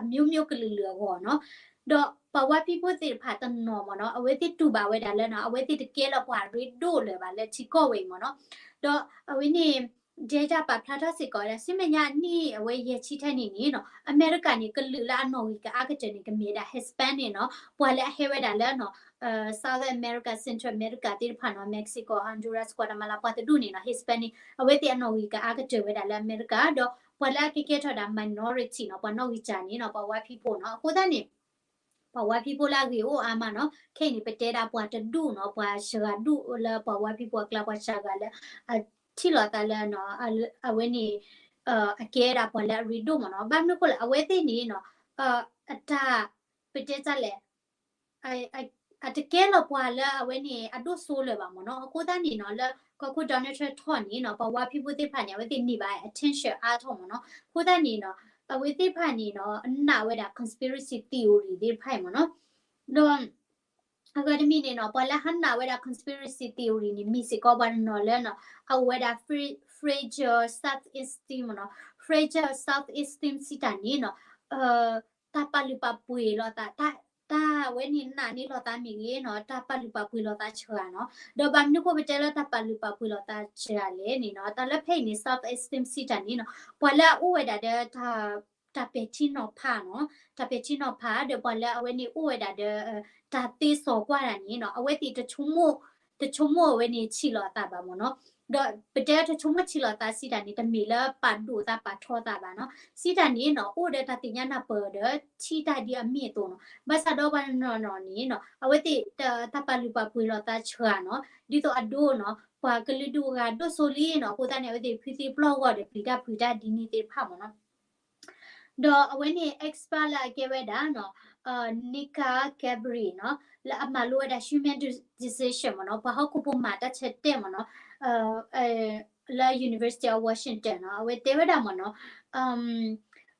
အမျိုးမျိုးကလုာ်လုာ်အဂီၢ်နီၤ. ဒီးပှၤဝါဖံးဖိသ့ၣ်တဖၣ်တနီၤမ့ၢ်နီၤ အဝဲသ့ၣ်တူၢ်ဘၣ်ဝဲဒၣ်လၢနီၤ အဝဲသ့ၣ်တကဲလၢပှၤရ့ဒိၣ်လၢၤဘၣ်လၢထံကီၢ်ဝဲအံၤမ့ၢ်နီၤ. ဒီးအဝဲန့ၣ် ဒဲတၢ်ပာ်ဖျါထီၣ်စ့ၢ်ကီးဝဲဒၣ် ဆူမဲာ်ညါအနံၣ်အဝဲယဲၢ်ဆံထဲန့ၣ်န့ၣ်နီၤ အမဲရကၤန့ၣ် ကလုာ်လၢအနီၣ်ဂံၢ်ကအါကတၢၢ်န့ၣ် ကမ့ၢ်ဝဲဒၣ် Hispanic နီၤ ပှၤလၢအဟဲဝဲဒၣ်လၢနီၤ South America, Central America သ့ၣ်တဖၣ်နီၤ Mexico, Honduras, Guatemala ပှၤတဒူၣ်န့ၣ်နီၤ Hispanic အဝဲသ့ၣ်အနီၣ်ဂံၢ်ကအါကတၢၢ်ဝဲဒၣ်လၢအမဲရကၤ ဒီးပှၤလၢအကဲကဲထီၣ်ဒၣ် minority နီၤ ပှၤနီၣ်ဂံၢ်စၢ်န့ၣ်နီၤ ပှၤဝါဖံးဖိနီၤ. အဃိသတးန့ၣ် ပှၤဝါဖံးဖိလၢအဂ့ၤအိၣ်အါမးနီၤ ခဲအံၤန့ၣ် ပတဲဒၣ်ပှၤတဒူၣ်နီၤ ပှၤစှၤဂၤဒူၣ်လၢပှၤဝါဖံးဖိအကျါ ပှၤစှၤဂၤလၢ အထံၣ်လိာ်သးလၢ အဝဲန့ၣ် အကဲဒၣ်ပှၤလၢအရ့ဒိၣ်မ့ၢ်နီၤ. ဘၣ်မနုၤအဃိလဲၣ် အဝဲသ့ၣ်န့ၣ်နီၤ အတၢ် ပတဲတၢ်လဲၣ် အတကဲလၢပှၤလၢအဝဲန့ၣ် အဒိၣ်စိလၢၤဘၣ်မ့ၢ်နီၤ. အဃိသတးန့ၣ်နီၤ လၢကီၢ်ခိၣ် Donald Trump ထီၣ်န့ၣ်နီၤ ပှၤဝါဖံးဖိသ့ၣ်တဖၣ်န့ၣ် အဝဲသ့ၣ်န့ၢ်ဘၣ် attention အါထီၣ်မ့ၢ်နီၤ. အဃိသတးန့ၣ်နီၤ အဝဲသ့ၣ်တဖၣ်န့ၣ်နီၤ နာ်ဝဲဒၣ် conspiracy theory သ့ၣ်တဖၣ်အံၤမ့ၢ်နီၤ. ဒီး အဂၤတမံၤန့ၣ်နီၤ ပှၤလၢဟးနာ်ဝဲဒၣ် conspiracy theory န့ၣ် မ့ၢ်စ့ၢ်ကီးပှၤတနီၤလၢနီၤ အအိၣ်ဝဲဒၣ် fragile self esteem မ့ၢ်နီၤ. Fragile self esteem စံးတၢ်န့ၣ်နီၤ တၢ်ပာ်လုၢ်ပာ်ပှ့ၤလိာ်သး တၢ်ဝဲန့ၣ်နာ်န့ၢ်လိာ်သးမ့ၢ်ဂ့ၤနီၤ တၢ်ပာ်လုၢ်ပာ်ပှ့ၤလိာ်သးစှၤနီၤ. ဒီးဘၣ်မနုၤအဃိပတဲလၢတၢ်ပာ်လုၢ်ပာ်ပှ့ၤလိာ်သးစှၤလဲၣ်န့ၣ်နီၤ တၢ်လၢဖဲအံၤန့ၣ် self esteem စံးတၢ်န့ၣ်နီၤ ပှၤလၢအအိၣ်ဝဲဒၣ်ဒီး တၢ်ပဲာ်ထံနီၤဖးနီၤ တၢ်ပဲာ်ထံနီၤဖး ဒီးပှၤလၢအဝဲန့ၣ်အိၣ်ဝဲဒၣ်ဒီး တၢ်သ့စီၤကွၢ်တၢ်န့ၣ်နီၤ အဝဲသ့ၣ်တဆိကမိၣ် တဆိကမိၣ်အဝဲန့ၣ်ဆံးလိာ်သးဘၣ်မ့ၢ်နီၤ. ဒီးပတဲတဆိကမိၣ်ဆံးလိာ်သးစံးတၢ်န့ၣ် တမ့ၢ်လၢပာ်ဒိၣ်သးပာ်ထီသးဘၣ်နီၤ. စံးတၢ်န့ၣ်နီၤ အိၣ်ဒီးတၢ်သ့ၣ်ညါနၢ်ပၢၢ်ဒီး ထံၣ်တၢ်ဒ်အမ့ၢ်အသိးနီၤ. ဘၣ်ဆၣ်ဒီးပှၤတနီၤနီၤန့ၣ်နီၤ အဝဲသ့ၣ်တၢ်ပာ်လုၢ်ပာ်ပှ့ၤလိာ်သးစှၤနီၤ ဒ်သိးအဒိနီၤ ပှၤကလုာ်ဒူၣ်အဂၤဒိၣ်စိလံနီၤ အဃိသတးန့ၣ်အဝဲသ့ၣ်ဖုသ့ပျီၢ်ဂီၢ်ဒီးပျံၤတၢ်ဖုးတၢ်ဒ်န့ၣ်သ့ၣ်တဖၣ်မ့ၢ်နီၤ. ဒီးအဝဲန့ၣ် expert လၢအကဲဝဲဒၣ်နီၤ Nika Gabri နီၤ လၢအမၤလိဝဲဒၣ် human decision မ့ၢ်နီၤ ပှၤဟီၣ်ခိၣ်ဖိမၤတၢ်ဆၢတဲာ်မ့ၢ်နီၤ လၢ University of Washington နီၤ အဝဲတဲဝဲဒၣ်မ့ၢ်နီၤ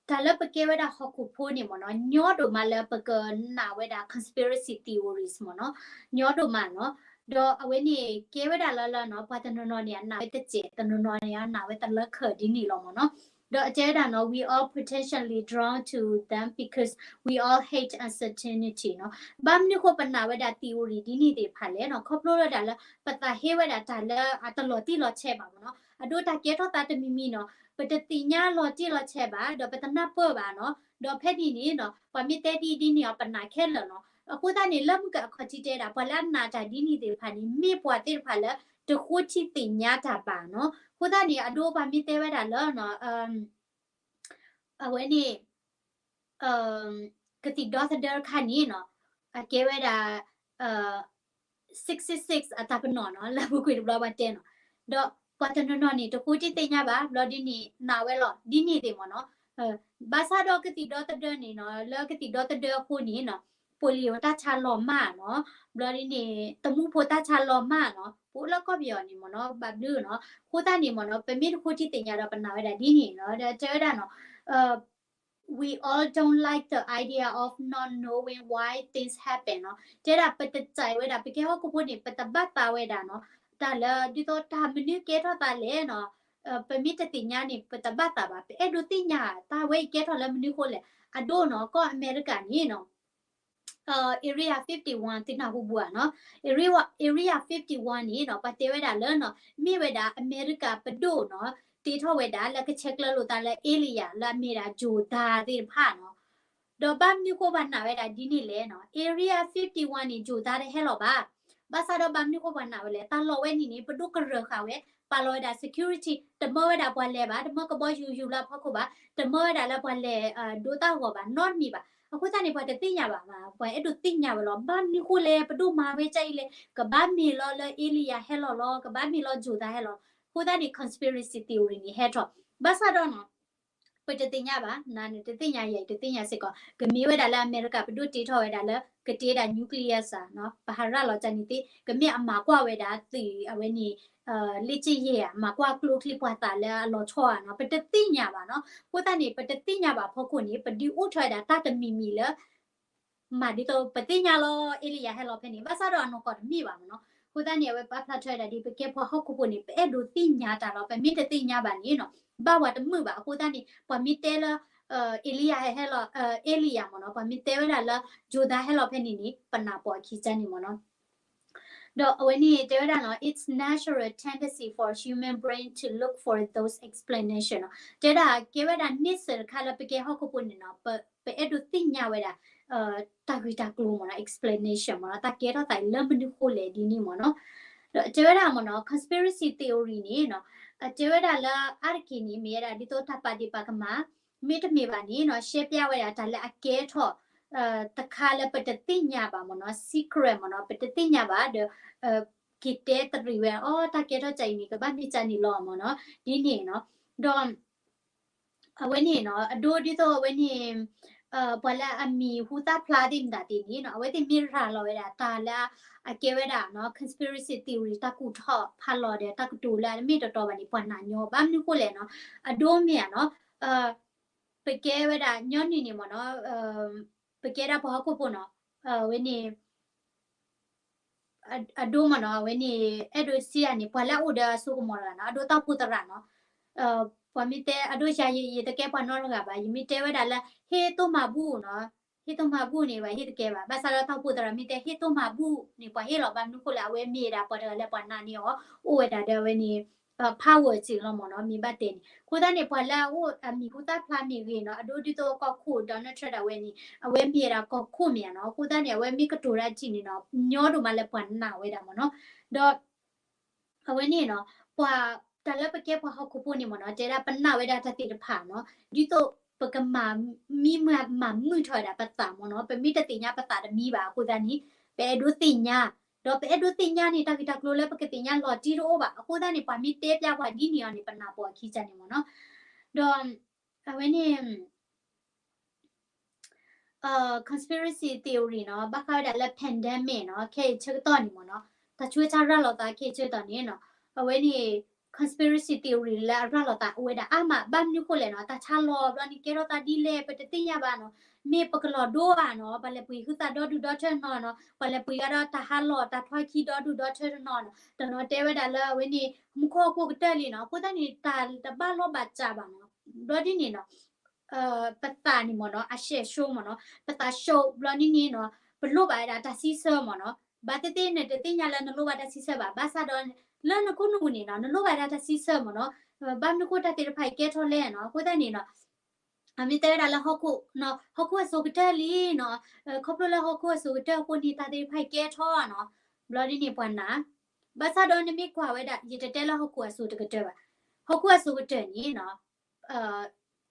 တၢ်လၢပကဲဝဲဒၣ်ဟီၣ်ခိၣ်ဖိန့ၣ်မ့ၢ်နီၤ ညီဒိၣ်မးလၢပကနာ်ဝဲဒၣ် conspiracy theories မ့ၢ်နီၤ ညီဒိၣ်မးနီၤ. ဒီးအဝဲန့ၣ်ကဲဝဲဒၣ်လၢလၢနီၤ ပှၤတနီၤနီၤန့ၣ် အနာ်ဝဲတစဲး တနီၤနီၤန့ၣ် အနာ်ဝဲတလၢခၢၣ်ဒ်န့ၣ်လီၤမ့ၢ်နီၤ. ဒီးအတဲဝဲဒၣ်နီၤ we all potentially drawn to them because we all hate uncertainty နီၤ. ဘၣ်မနုၤဃိပနာ်ဝဲဒၣ် theory ဒ်န့ၣ်သ့ၣ်တဖၣ်လဲၣ်နီၤ ခီဖျိလၢဒၣ်လၢ ပသးဟ့ဝဲဒၣ်တၢ်လၢအတလီၤတံၢ်လီၤဆဲးဘၣ်မ့ၢ်နီၤ အဒိတၢ်ကဲထီၣ်သးတမံၤမံၤနီၤ ပတသ့ၣ်ညါလီၤတံၢ်လီၤဆဲးဘၣ် ဒီးပတနၢ်ပၢၢ်ဘၣ်နီၤ ဒီးဖဲန့ၣ်န့ၣ်နီၤ ပှၤမ့ၢ်တဲဒ်အံၤဒ်န့ၣ်အီၤ ပနာ်ခဲလၢာ်နီၤ. အဃိသတးန့ၣ် လၢမုၢ်ကအခီၣ်ထံးတဲဒၣ် ပှၤလၢအနာ်တၢ်ဒ်န့ၣ်သ့ၣ်တဖၣ်န့ၣ် မ့ၢ်ပှၤသ့ၣ်တဖၣ်လၢ တဃိထံသ့ၣ်ညါတၢ်ဘၣ်နီၤ. အဃိသတးန့ၣ် အဒိပှၤမ့ၢ်တဲဝဲဒၣ်လၢ အဝဲန့ၣ် ကသံၣ်ဒီသဒၢတခါန့ၣ်နီၤ အကဲဝဲဒၣ် six six six အတၢ်ပနီၣ်နီၤ လၢပူၤကွံာ်တဘျီပှၤတဲနီၤ. ဒီးပှၤတနီၤနီၤန့ၣ် တဃိထံသ့ၣ်ညါဘၣ် ဘျီဒ်န့ၣ် နာ်ဝဲလီၤ ဒ်န့ၣ်သ့ၣ်မ့ၢ်နီၤ. ဘၣ်ဆၣ်ဒီးကသံၣ်ဒီသဒၢန့ၣ်နီၤ လၢကသံၣ်ဒီသဒၢအဃိန့ၣ်နီၤ polio တၢ်ဆါလီၤမၢ်နီၤ ဘျီဒ်န့ၣ် သမူဖိတၢ်ဆါလီၤမၢ်နီၤ ပအိၣ်လၢကီၢ်ပယီၤန့ၣ်မ့ၢ်နီၤ ဘၣ်ဘျုးနီၤ. အဃိသတးန့ၣ်မ့ၢ်နီၤ ပမ့ၢ်တဃိထံသ့ၣ်ညါဒီးပနာ်ဝဲဒၣ်ဒ်န့ၣ်နီၤ ဒီးတဲဝဲဒၣ်နီၤ we all don't like the idea of not knowing why things happen နီၤ. တဲဒၣ်ပတစဲးဝဲဒၣ် ပကဲဟီၣ်ခိၣ်ဖိန့ၣ် ပတဘၣ်သးဝဲဒၣ်နီၤ တၢ်လၢ ဒ်သိးတၢ်မနုၤကဲထီၣ်သးလဲၣ်နီၤ ပမ့ၢ်တသ့ၣ်ညါန့ၣ် ပတဘၣ်သးဘၣ်, ပအဲၣ်ဒိးသ့ၣ်ညါ တၢ်ဝဲအံၤကဲထီၣ်လၢမနုၤဃိလဲၣ်. အဒိနီၤ ကီၢ်အမဲရကၤန့ၣ်နီၤ Area fifty one သုနၢ်ဟူဘူးဧါနီၤ, Area fifty one န့ၣ်နီၤ ပှၤတဲဝဲဒၣ်လၢနီၤ မ့ၢ်ဝဲဒၣ်အမဲရကၤပဒိၣ်နီၤ တ့ထီၣ်ဝဲဒၣ်လၢကဆဲးကျၢလိာ်သးလၢ area လၢအမ့ၢ်ဒၣ် Jodha သ့ၣ်တဖၣ်နီၤ ဒီးဘၣ်မနုၤဃိပှၤနာ်ဝဲဒၣ်ဒ်န့ၣ်လဲၣ်နီၤ, Area fifty one န့ၣ် Jodha တဟဲလီၤဘၣ်. ဘၣ်ဆၣ်ဒီးဘၣ်မနုၤဃိပှၤနာ်ဝဲလဲၣ်, တၢ်လီၢ်ဝဲန့ၣ်န့ၣ် ပဒိၣ်ကရၢၢ်ဃာ်ဝဲ, ပာ်လီၤဝဲဒၣ် security, တမၢဝဲဒၣ်ပှၤလဲၤဘၣ်, တမၢကဘီယူၤယူၤလၢအဖီခိၣ်ဘၣ်, တမၢဝဲဒၣ်လၢပှၤလဲၤဒိးတၢ်ဂီၤဘၣ်, နီတမံၤဘၣ်. အဃိသတးန့ၣ် ပှၤတသ့ၣ်ညါဘၣ်, ပှၤအဲၣ်ဒိးသ့ၣ်ညါဝဲလီၤ. ဘၣ်မနုၤဃိလဲၣ်, ပဒိၣ်မၤဝဲကအံၤလဲၣ်, ကဘၣ်မ့ၢ်လီၤလၢ area ဟဲလီၤလီၤ, ကဘၣ်မ့ၢ်လီၤ Jodha ဟဲလီၤ. အဃိသတးန့ၣ် conspiracy theory န့ၣ်ဟဲထီၣ်. ဘၣ်ဆၣ်ဒီးနီၤ ပတသ့ၣ်ညါဘၣ်, နၤန့ၣ်တသ့ၣ်ညါ, ယၤအံၤတသ့ၣ်ညါစ့ၢ်ကီး, ကမ့ၢ်ဝဲဒၣ်လၢအမဲရကၤပဒိၣ်တ့ထီၣ်ဝဲဒၣ်လၢ ကတ့ဒၣ် nuclear ဧါနီၤ, ပဟးရၤလီၤကန့ၣ်သ့, ကမ့ၢ်အမၤကွၢ်ဝဲဒၣ်သုးအဝဲန့ၣ် လ့ၣ်က့ယဲၢ်ဧါ, မၤကွၢ်ကျိချံမျိာ်သၣ်လၢအလီၤဆီဧါနီၤ, ပတသ့ၣ်ညါဘၣ်နီၤ. အဃိသတးန့ၣ် ပတသ့ၣ်ညါဘၣ်အဖီခိၣ်န့ၣ် ပဒုးအိၣ်ထီၣ်ဝဲဒၣ်တၢ်တမံၤမံၤလၢ မၤဒ်သိးပသ့ၣ်ညါလီၤ alien ဟဲလီၤဖဲန့ၣ်, ဘၣ်ဆၣ်ဒီးအနီၢ်ကီၢ်တမ့ၢ်ဘၣ်မ့ၢ်နီၤ. အဃိသတးန့ၣ် အဝဲပာ်ဖျါထီၣ်ဝဲဒၣ်ဒ် ပကဲပှၤဟီၣ်ခိၣ်ဖိန့ၣ် ပအဲၣ်ဒိးသ့ၣ်ညါတၢ်လီၤ, ပမ့ၢ်တသ့ၣ်ညါဘၣ်န့ၣ်နီၤ ဘၣ်ပှၤတမုာ်ဘၣ်. အဃိသတးန့ၣ် ပှၤမ့ၢ်တဲလၢ alien ဟဲလီၤ, alien မ့ၢ်နီၤ, ပှၤမ့ၢ်တဲဝဲဒၣ်လၢ Jodha ဟဲလီၤဖဲန့ၣ်န့ၣ် ပနၢ်ပၢၢ်အခံကန့ၣ်မ့ၢ်နီၤ. ဒီးအဝဲန့ၣ်တဲဝဲဒၣ်နီၤ it's natural tendency for human brain to look for those explanation နီၤ. တဲဒၣ်ကဲဝဲဒၣ် nature တခါလၢပကဲဟီၣ်ခိၣ်ဖိန့ၣ်နီၤ ပအဲၣ်ဒိးသ့ၣ်ညါဝဲဒၣ် တၢ်ဂ့ၢ်တၢ်ကျိၤမ့ၢ်နီၤ, explanation မ့ၢ်နီၤ, တၢ်ကဲထီၣ်သးအံၤလၢမနုၤဃိလဲၣ်ဒ်န့ၣ်မ့ၢ်နီၤ. ဒီးတဲဝဲဒၣ်မ့ၢ်နီၤ conspiracy theory န့ၣ်နီၤ တဲဝဲဒၣ်လၢအါတက့ၢ်န့ၣ် မ့ၢ်ဝဲဒၣ်ဒ်သိးတၢ်ပာ်ဒ့ၣ်ပာ်ကမၣ်, မ့တမ့ၢ်ဘၣ်န့ၣ်နီၤ ရှဲပျါဝဲဒၣ်တၢ်လၢအကဲထီၣ် တခါလၢပတသ့ၣ်ညါဘၣ်မ့ၢ်နီၤ, secret မ့ၢ်နီၤ, ပတသ့ၣ်ညါဘၣ်ဒီး က့ၤတဲတရံးဝဲ အိ တၢ်ကဲထီၣ်ကအံၤန့ၣ် ကဘၣ်မ့ၢ်ကန့ၣ်လီၤမ့ၢ်နီၤ, ဒ်န့ၣ်နီၤ. ဒီး အဝဲန့ၣ်နီၤ အဒိဒ်သိးအဝဲန့ၣ် ပှၤလၢအမံၤဟူသၣ်ဖျါသ့ၣ်မတၤသ့ၣ်န့ၣ်နီၤ အဝဲသ့ၣ်မ့ၢ်ရၤလီၤဝဲဒၣ်တၢ်လၢအကဲဝဲဒၣ်နီၤ conspiracy theory တၢ်ကူၣ်ထီၣ်ဖးလီၤဒီးတၢ်ကတိၤလၢအတမ့ၢ်တတီဘၣ်န့ၣ် ပှၤနာ်ညီ ဘၣ်မနုၤဃိလဲၣ်နီၤ, အဒိမ့ၢ်ဧါနီၤ ပကဲဝဲဒၣ်ညီနုၢ်န့ၣ်မ့ၢ်နီၤ ပကဲဒၣ်ပှၤဟီၣ်ခိၣ်ဖိနီၤ အဝဲန့ၣ် အဒိမ့ၢ်နီၤ အဝဲန့ၣ် အဲၣ်ဒိးစံးယၤန့ၣ် ပှၤလၢအအိၣ်ဒီးအစိကမီၤတဂၤနီၤ အဒိတၢ်အိၣ်ဖှိၣ်သရၣ်နီၤ ပှၤမ့ၢ်တဲအဒိယၤ ယတကဲပှၤနီတဂၤဘၣ် ယမ့ၢ်တဲဝဲဒၣ်လၢ ဟ့ၣ်သိၣ်မၤဘူၣ်နီၤ ဟ့ၣ်သိၣ်မၤဘူၣ်န့ၣ် ပှၤဟ့ၣ်တကဲဘၣ် ဘၣ်ဆၣ်ဒီးတၢ်အိၣ်ဖှိၣ်သရၣ်မ့ၢ်တဲ ဟ့ၣ်သိၣ်မၤဘူၣ်န့ၣ် ပှၤဟ့ၣ်လီၤ ဘၣ်မနုၤဃိလဲၣ် အဝဲမ့ၢ်ဝဲဒၣ်ပှၤတဂၤလၢပှၤနာ်န့ၢ်အီၤ အိၣ်ဝဲဒၣ်ဒီးအဝဲန့ၣ် power စ့ၢ်ကီးလီၤမ့ၢ်နီၤ မ့ၢ်ဘၣ်တဲန့ၣ် အဃိသတးန့ၣ် ပှၤလၢအအိၣ်အမံၤဟူသၣ်ဖျါမ့ၢ်ဂ့ၤနီၤ အဒိဒ်သိးကီၢ်ခိၣ် Donald Trump ဒၣ်ဝဲန့ၣ် အဝဲမ့ၢ်ဝဲဒၣ်ကီၢ်ခိၣ်မ့ၢ်ဧါနီၤ အဃိသတးန့ၣ် အဝဲမ့ၢ်ကတိၤတၢ်ထံၣ်န့ၣ်နီၤ ညီဒိၣ်မးလၢပှၤနာ်ဝဲဒၣ်မ့ၢ်နီၤ ဒီး အဝဲန့ၣ်နီၤ ပှၤ တၢ်လၢပကဲပှၤဟီၣ်ခိၣ်ဖိန့ၣ်မ့ၢ်နီၤ တဲဒၣ်ပနာ်ဝဲဒၣ်တၢ်သ့ၣ်တဖၣ်နီၤ ဒ်သိးပကမၤ မံမၤမုာ်ထီၣ်ဝဲဒၣ်ပသးမ့ၢ်နီၤ ပမ့ၢ်တသ့ၣ်ညါပသးတမံၤဘၣ် အဃိသတးန့ၣ် ပအဲၣ်ဒိးသ့ၣ်ညါ ဒီးပအဲၣ်ဒိးသ့ၣ်ညါန့ၣ် တၢ်ဂ့ၢ်တၢ်ကျိၤလၢပကသ့ၣ်ညါလီၤတံၢ်တအိၣ်ဘၣ် အဃိသတးန့ၣ် ပှၤမ့ၢ်တဲပျါပှၤဒ်န့ၣ်အီၤန့ၣ် ပနၢ်ပၢၢ်အခံကန့ၣ်မ့ၢ်နီၤ ဒီး အဝဲန့ၣ် conspiracy theory နီၤ ဘၣ်ဃးဝဲဒၣ်လၢ pandemic နီၤ ခဲအံၤဆၢကတီၢ်န့ၣ်မ့ၢ်နီၤ တၢ်ဆူးတၢ်ဆါရၤလီၤသးခဲအံၤဆၢကတီၢ်န့ၣ်နီၤ အဝဲန့ၣ် conspiracy theory လၢအရၤလီၤသးအိၣ်ဝဲဒၣ်အါမး ဘၣ်မနုၤဃိလဲၣ်နီၤ တၢ်ဆါလီၤဘျီန့ၣ် ကဲထီၣ်သးဒ်လဲၣ် ပတသ့ၣ်ညါဘၣ်နီၤ မ့ၢ်ပကလီၤဒိဧါနီၤ ပှၤလဲၤပှ့ၤဟုသးဒီဒူၣ်ဒီထၢနီၤနီၤ ပှၤလဲၤပှ့ၤဃာ်ဒီးတၢ်ဟးလီၤ တၢ်ထွါခံဒီဒူၣ်ဒီထၢတနီၤနီၤ တနီၤတဲဝဲဒၣ်လၢအဝဲန့ၣ် မူခိၣ်ဟီၣ်ခိၣ်ကတၢၢ်လံနီၤ အဃိသတးန့ၣ် တၢ်တဘၣ်လီၢ်ဘၣ်စးဘၣ်နီၤ ဘျီဒ်န့ၣ်နီၤ ပသးန့ၣ်မ့ၢ်နီၤ အရှဲးရှုံးမ့ၢ်နီၤ ပသးရှုံးဘျီဒ်န့ၣ်နီၤ ပလိၣ်ဘၣ်ဝဲဒၣ်တၢ်စံးဆၢမ့ၢ်နီၤ ဘၣ်သ့ၣ်သ့ၣ်နတသ့ၣ်ညါလၢနလိၣ်ဘၣ်တၢ်စံးဆၢဘၣ် ဘၣ်ဆၣ်ဒီး လၢနခိၣ်နူာ်န့ၣ်နီၤ နလိၣ်ဘၣ်ဝဲဒၣ်တၢ်စံးဆၢမ့ၢ်နီၤ ဘၣ်မနုၤဃိတၢ်သ့ၣ်တဖၣ်အံၤကဲထီၣ်လဲၣ်နီၤ အဃိသတးန့ၣ်နီၤ အမ့ၢ်တဲဝဲဒၣ်လၢဟီၣ်ခိၣ် ဟီၣ်ခိၣ်အစိၤကတၢၢ်လံနီၤ ခီဖျိလၢဟီၣ်ခိၣ်အစိၤကတၢၢ်အဃိန့ၣ် တၢ်သ့ၣ်တဖၣ်အံၤကဲထီၣ်နီၤ ဘျီဒ်န့ၣ်ပှၤနာ် ဘၣ်ဆၣ်ဒီးနမ့ၢ်ကွၢ်ဝဲဒၣ် ယတတဲလၢဟီၣ်ခိၣ်အစိၤတကတၢၢ်ဘၣ် ဟီၣ်ခိၣ်အစိၤကတၢၢ်န့ၣ်နီၤ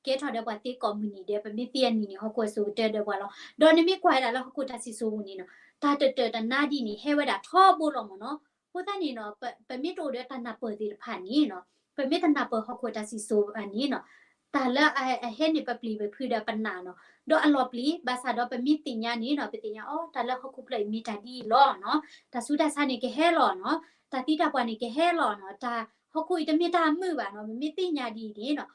ကဲထီၣ်ဒီးပှၤသ့ကိးမုၢ်နံၤဒီး ပမ့ၢ်သံအနံၤန့ၣ် ဟီၣ်ခိၣ်အစိၤကတၢၢ်ဒီးပှၤလီၤ ဒီးနမ့ၢ်ကွၢ်ဝဲဒၣ်လၢဟီၣ်ခိၣ်တၢ်စံၣ်စိၤပူၤန့ၣ်နီၤ တၢ်တတၢာ်တနါဒ်န့ၣ် ဟဲဝဲဒၣ်ထီဘိလီၤမ့ၢ်နီၤ အဃိသတးန့ၣ်နီၤ ပမ့ၢ်တအိၣ်ဒီးတၢ်နၢ်ပၢၢ်သ့ၣ်တဖၣ်န့ၣ်နီၤ ပမ့ၢ်တနၢ်ပၢၢ်ဟီၣ်ခိၣ်တၢ်စံၣ်စိၤန့ၣ်နီၤ တၢ်လၢအဟဲန့ၣ်ပပျံၤပဖုးဒီးပနာ်နီၤ ဒီးအလီၤပျံၤ ဘၣ်ဆၣ်ဒီးပမ့ၢ်သ့ၣ်ညါန့ၣ်နီၤ ပသ့ၣ်ညါအီၤ တၢ်လၢဟီၣ်ခိၣ်ဖျၢၣ်အံၤမ့ၢ်တၢ်ဒ်အံၤလီၤနီၤ တၢ်ဆူးတၢ်ဆါန့ၣ်ကဟဲလီၤနီၤ တၢ်သံတၢ်ပှၢ်န့ၣ်ကဟဲလီၤနီၤ တၢ်ဟီၣ်ခိၣ်အံၤတမ့ၢ်တၢ်မုာ်ဘၣ်နီၤ ပမ့ၢ်သ့ၣ်ညါဒ်အံၤန့ၣ်နီၤ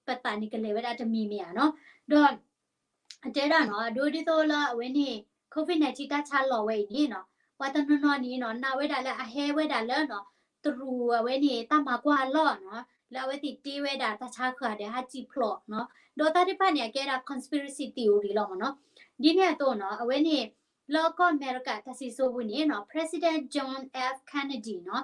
ပသးန့ၣ်ကလဲၤဝဲဒၣ်တမံၤမ့ၢ်ဧါနီၤ ဒီး အတဲဒၣ်နီၤ အဒိဒ်သိးလၢအဝဲန့ၣ် COVID nineteen တၢ်ဆါလီၤဝဲအံၤန့ၣ်နီၤ ပှၤတနီၤနီၤန့ၣ်နီၤ နာ်ဝဲဒၣ်လၢအဟဲဝဲဒၣ်လၢနီၤ တရူးအဝဲန့ၣ် တၢ်မၤကွၢ်အလီၢ်နီၤ, လၢအဝဲသ့ၣ်တ့ဝဲဒၣ်တၢ်ဆါဃၢၤဒီးဟးစံၣ်ဖျိးနီၤ, ဒီးတၢ်သ့ၣ်တဖၣ်န့ၣ် အကဲဒၣ် conspiracy theory လီၤမ့ၢ်နီၤ. ဒ်န့ၣ်အသိးနီၤ အဝဲန့ၣ် လၢကီၢ်အမဲရကၤတၢ်စံၣ်စိၤပူၤန့ၣ်နီၤ President John F Kennedy နီၤ,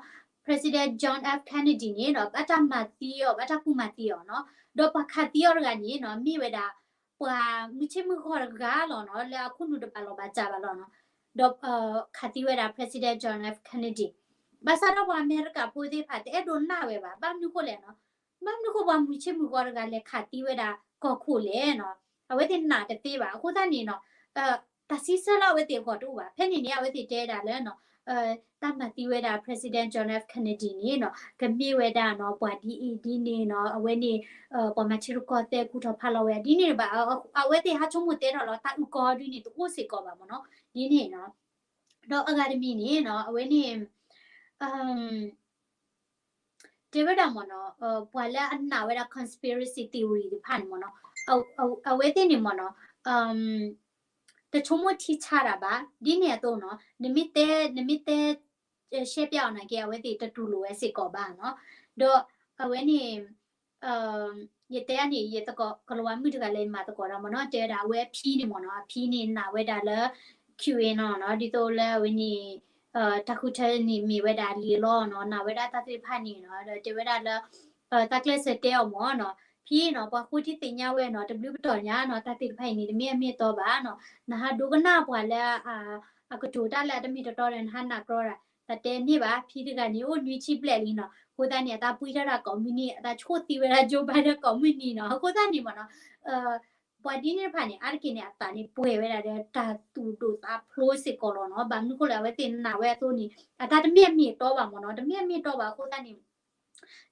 President John F Kennedy န့ၣ်ဒီး ဘၣ်တၢ်မၤသံအီၤ ဘၣ်တၢ်ကူၣ်မၤသံအီၤနီၤ, ဒီးပှၤခးသံအီၤတဂၤန့ၣ်နီၤ မ့ၢ်ဝဲဒၣ် ပှၤမုၢ်ဆ့ၣ်မုၢ်ဂီၤတဂၤလီၤနီၤ, လၢအခိၣ်နူာ်တဘၣ်လီၤဘၣ်စးဘၣ်လီၤနီၤ, ဒီးခးသံဝဲဒၣ် President John F Kennedy. ဘၣ်ဆၣ်ဒီးပှၤအမဲရကၤဖိသ့ၣ်တဖၣ် တအဲၣ်ဒိးနာ်ဝဲဘၣ်, ဘၣ်မနုၤဃိလဲၣ်နီၤ, ဘၣ်မနုၤဃိပှၤမုၢ်ဆ့ၣ်မုၢ်ဂီၤတဂၤလဲၤခးသံဝဲဒၣ်ကီၢ်ခိၣ်လဲၣ်နီၤ, အဝဲသ့ၣ်နာ်တသ့ဘၣ်. အဃိသတးန့ၣ်နီၤ တၢ်စံးဆၢလၢအဝဲသ့ၣ်အဂီၢ်တအိၣ်ဘၣ်. ဖဲန့ၣ်န့ၣ် အဝဲသ့ၣ်တဲဒၣ်လၢနီၤ တၢ်မၤသံဝဲဒၣ် President John F Kennedy န့ၣ်နီၤ ကမ့ၢ်ဝဲဒၣ်နီၤ ပှၤဒ်အံၤဒ်န့ၣ်နီၤ, အဝဲန့ၣ် ပှၤမၤထံရူၢ်ကီၢ်သဲးကူၣ်ထီၣ်ဖးလီၤဝဲဒ်န့ၣ်ဘၣ်. အဝဲသ့ၣ်ဟးဆိကမိၣ်တဲထီၣ်လီၤ တၢ်အုၣ်ကီၤဒ်န့ၣ် တအိၣ်စ့ၢ်ကီးဘၣ်မ့ၢ်နီၤ, ဒ်န့ၣ်နီၤ. ဒီးအဂၤတမံၤန့ၣ်နီၤ အဝဲန့ၣ် တဲဝဲဒၣ်မ့ၢ်နီၤ ပှၤလၢအနာ်ဝဲဒၣ် conspiracy theory သ့ၣ်တဖၣ်န့ၣ်မ့ၢ်နီၤ, အဝဲသ့ၣ်န့ၣ်မ့ၢ်နီၤ တဆိကမိၣ်ထံဆးတၢ်ဘၣ်. ဒ်န့ၣ်အသိးနီၤ နမ့ၢ်တဲ နမ့ၢ်တဲ ရှဲပျီအီၤနာ်က့ အဝဲသ့ၣ်တတူၢ်လိာ်ဝဲစ့ၢ်ကီးဘၣ်နီၤ. ဒီးအဝဲန့ၣ် ယတဲန့ၣ် ယသကိးကလၤဝါမုၣ်တဂၤလၢယမၤသကိးဒီးမ့ၢ်နီၤ တဲဝဲဒၣ်အဝဲအဖံန့ၣ်မ့ၢ်နီၤ အဖံန့ၣ်နာ်ဝဲဒၣ်လၢ Q A နီၤနီၤ ဒ်သိးလၢအဝဲန့ၣ် တၢ်ဃုထၢန့ၣ်မ့ၢ်ဝဲဒၣ်လံာ်လီၤနီၤ နာ်ဝဲဒၣ်တၢ်သ့ၣ်တဖၣ်န့ၣ်နီၤ ဒီးတဲဝဲဒၣ်လၢ တၢ်ကျဲးစၢးတဲအီၤမ့ၢ်နီၤ ဖံနီၤ ပှၤဃိထံသ့ၣ်ညါဝဲနီၤ တဘျုးပတီၢ်ညါနီၤ တၢ်သ့ၣ်တဖၣ်အံၤန့ၣ် တမ့ၢ်အမ့ၢ်အတီဘၣ်နီၤ နဟးဒိကနၣ်ပှၤလၢ အကတိၤတၢ်လၢအတမ့ၢ်တတီဒီး နဟးနာ်ကြီတၢ် တၢ်တဲန့ၢ်ဘၣ် ဖံတဂၤန့ၣ် အိၣ်နွံဆံဘျဲၣ်လံနီၤ အဃိသတးန့ၣ် အသးပှံၢ်ထီၣ်တၢ်ကိးမုၢ်နံၤ အသးဆိၣ်သံဝဲဒၣ် Joe Biden ကိးမုၢ်နံၤနီၤ အဃိသတးန့ၣ်မ့ၢ်နီၤ ပှၤဒ်န့ၣ်တဖၣ်န့ၣ် အါတက့ၢ်န့ၣ် အသးန့ၣ်ပှဲၤဝဲဒၣ်ဒီး တၢ်သူၣ်ဒိၣ်သးဖျိးစ့ၢ်ကီးလီၤနီၤ ဘၣ်မနုၤဃိလဲၣ် အဝဲသ့ၣ်နာ်ဝဲအသိးန့ၣ် အတၢ်တမ့ၢ်အမ့ၢ်အတီဘၣ်မ့ၢ်နီၤ တမ့ၢ်အမ့ၢ်အတီဘၣ်အဃိသတးန့ၣ်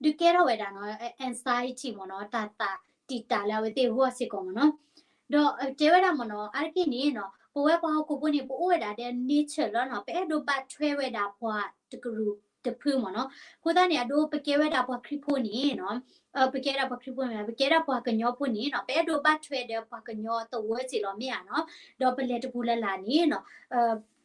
ဒုးကဲထီၣ်ဝဲဒၣ်နီၤ anxiety မ့ၢ်နီၤ တၢ်သးတံာ်တာ်လၢအဝဲသ့ၣ်အဂီၢ်စ့ၢ်ကီးမ့ၢ်နီၤ ဒီးတဲဝဲဒၣ်မ့ၢ်နီၤ အါတက့ၢ်န့ၣ်နီၤ ပဝဲပှၤဟီၣ်ခိၣ်ဖိန့ၣ် ပအိၣ်ဝဲဒၣ်ဒီး nature လီၤနီၤ ပအဲၣ်ဒိးဘၣ်ထွဲဝဲဒၣ်ပှၤတကရူၢ်တဖုမ့ၢ်နီၤ အဃိသတးန့ၣ် အဒိပကဲဝဲဒၣ်ပှၤခရံာ်ဖိန့ၣ်နီၤ ပကဲဒၣ်ပှၤခရံာ်ဖိမ့ၢ် ပကဲဒၣ်ပှၤကညီဖိန့ၣ်နီၤ ပအဲၣ်ဒိးဘၣ်ထွဲဒီးပှၤကညီသဝီစ့ၢ်လီၤမ့ၢ်ဧါနီၤ ဒီးပလဲၤတပူၤလၢ်လၢ်န့ၣ်နီၤ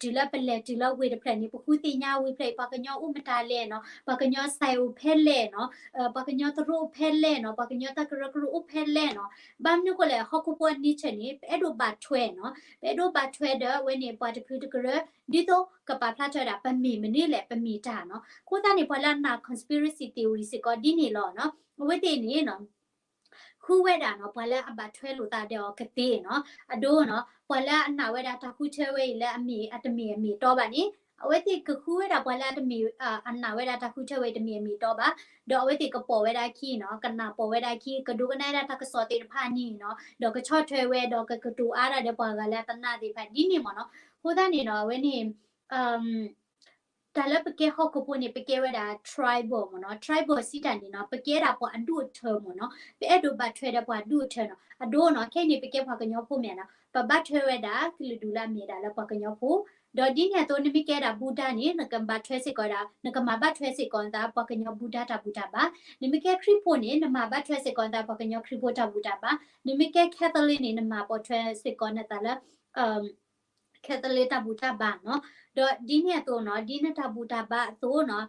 တုၤလၢပလဲၤတုၤလၢဝ့ၢ်တဖျၢၣ်န့ၣ် ပဃုသ့ၣ်ညါဝ့ၢ်ဖျၢၣ်အံၤ ပှၤကညီအိၣ်မတၤလဲၣ်နီၤ ပှၤကညီစဲးအိၣ်ဖဲလဲၣ်နီၤ ပှၤကညီသရိာ်အိၣ်ဖဲလဲၣ်နီၤ ပှၤကညီတၢ်ကရၢကရိအိၣ်ဖဲလဲၣ်နီၤ ဘၣ်မနုၤဃိလဲၣ် ဟီၣ်ခိၣ်ဖိအ nature န့ၣ် ပအဲၣ်ဒိးဘၣ်ထွဲနီၤ ပအဲၣ်ဒိးဘၣ်ထွဲဒီးအဝဲန့ၣ် ပှၤတဖုတကရၢ ဒ်သိးကပာ်ဖျါထီၣ်ဝဲဒၣ် ပမ့ၢ်မနုၤလဲၣ် ပမ့ၢ်တၢ်နီၤ အဃိသတးန့ၣ် ပှၤလၢအနာ် conspiracy theory စ့ၢ်ကီးဒ်န့ၣ်လီၤနီၤ အဝဲသ့ၣ်န့ၣ်နီၤ ဃုဝဲဒၣ်နီၤ ပှၤလၢအဘၣ်ထွဲလိာ်သးဒီးအီၤကသ့နီၤ အဒိနီၤ ပှၤလၢအနာ်ဝဲဒၣ်တၢ်ဃုထၢဝဲအံၤလၢအမ့ၢ်အတမ့ၢ်အမ့ၢ်တီဘၣ်န့ၣ် အဝဲသ့ၣ်ကဃုဝဲဒၣ်ပှၤလၢအတမ့ၢ် အနာ်ဝဲဒၣ်တၢ်ဃုထၢဝဲအံၤတမ့ၢ်အမ့ၢ်တီဘၣ် ဒီးအဝဲသ့ၣ်ကပိာ်ဝဲဒၣ်အခံနီၤ ကနၢ်ပိာ်ဝဲဒၣ်အခံ ကဒိကနၣ်ဝဲဒၣ်တၢ်ကစီၣ်သ့ၣ်တဖၣ်န့ၣ်နီၤ ဒီးကဆီၣ်ထွဲဝဲ ဒီးကကတိၤအါဒၣ်ဒီးပှၤဂၤလၢအတနာ်သ့ၣ်တဖၣ်ဒ်န့ၣ်မ့ၢ်နီၤ အဃိသတးန့ၣ်နီၤ အဝဲန့ၣ် တၢ်လၢပကဲဟီၣ်ခိၣ်ဖိန့ၣ် ပကဲဝဲဒၣ် tribal မ့ၢ်နီၤ tribal စံးတၢ်န့ၣ်နီၤ ပကဲဒၣ်ပှၤအဒူၣ်အထၢမ့ၢ်နီၤ ပအဲၣ်ဒိးဘၣ်ထွဲဒီးပှၤအဒူၣ်အထၢနီၤ အဒိနီၤ ခဲအံၤန့ၣ် ပကဲပှၤကညီဖိမ့ၢ်နီၤ ပဘၣ်ထွဲဝဲဒၣ် ကလုာ်ဒူၣ်လၢအမ့ၢ်ဒၣ်လၢပှၤကညီဖိ ဒီးဒ်န့ၣ်အသိး နမ့ၢ်ကဲဒၣ် Buddha န့ၣ် နကဘၣ်ထွဲစ့ၢ်ကီးဒၣ် နကမၤဘၣ်ထွဲစ့ၢ်ကီးနသး ပှၤကညီ Buddha တၢ်ဘူၣ်တၢ်ဘါ နမ့ၢ်ကဲခရံာ်ဖိန့ၣ် နမၤဘၣ်ထွဲစ့ၢ်ကီးနသး ပှၤကညီခရံာ်ဖိတၢ်ဘူၣ်တၢ်ဘါ နမ့ၢ်ကဲ Catholic န့ၣ် နမၤပိာ်ထွဲစ့ၢ်ကီးနသးလၢ Catholic တၢ်ဘူၣ်တၢ်ဘါနီၤ ဒီးဒ်န့ၣ်အသိးနီၤ ဒ်နတၢ်ဘူၣ်တၢ်ဘါအသိးနီၤ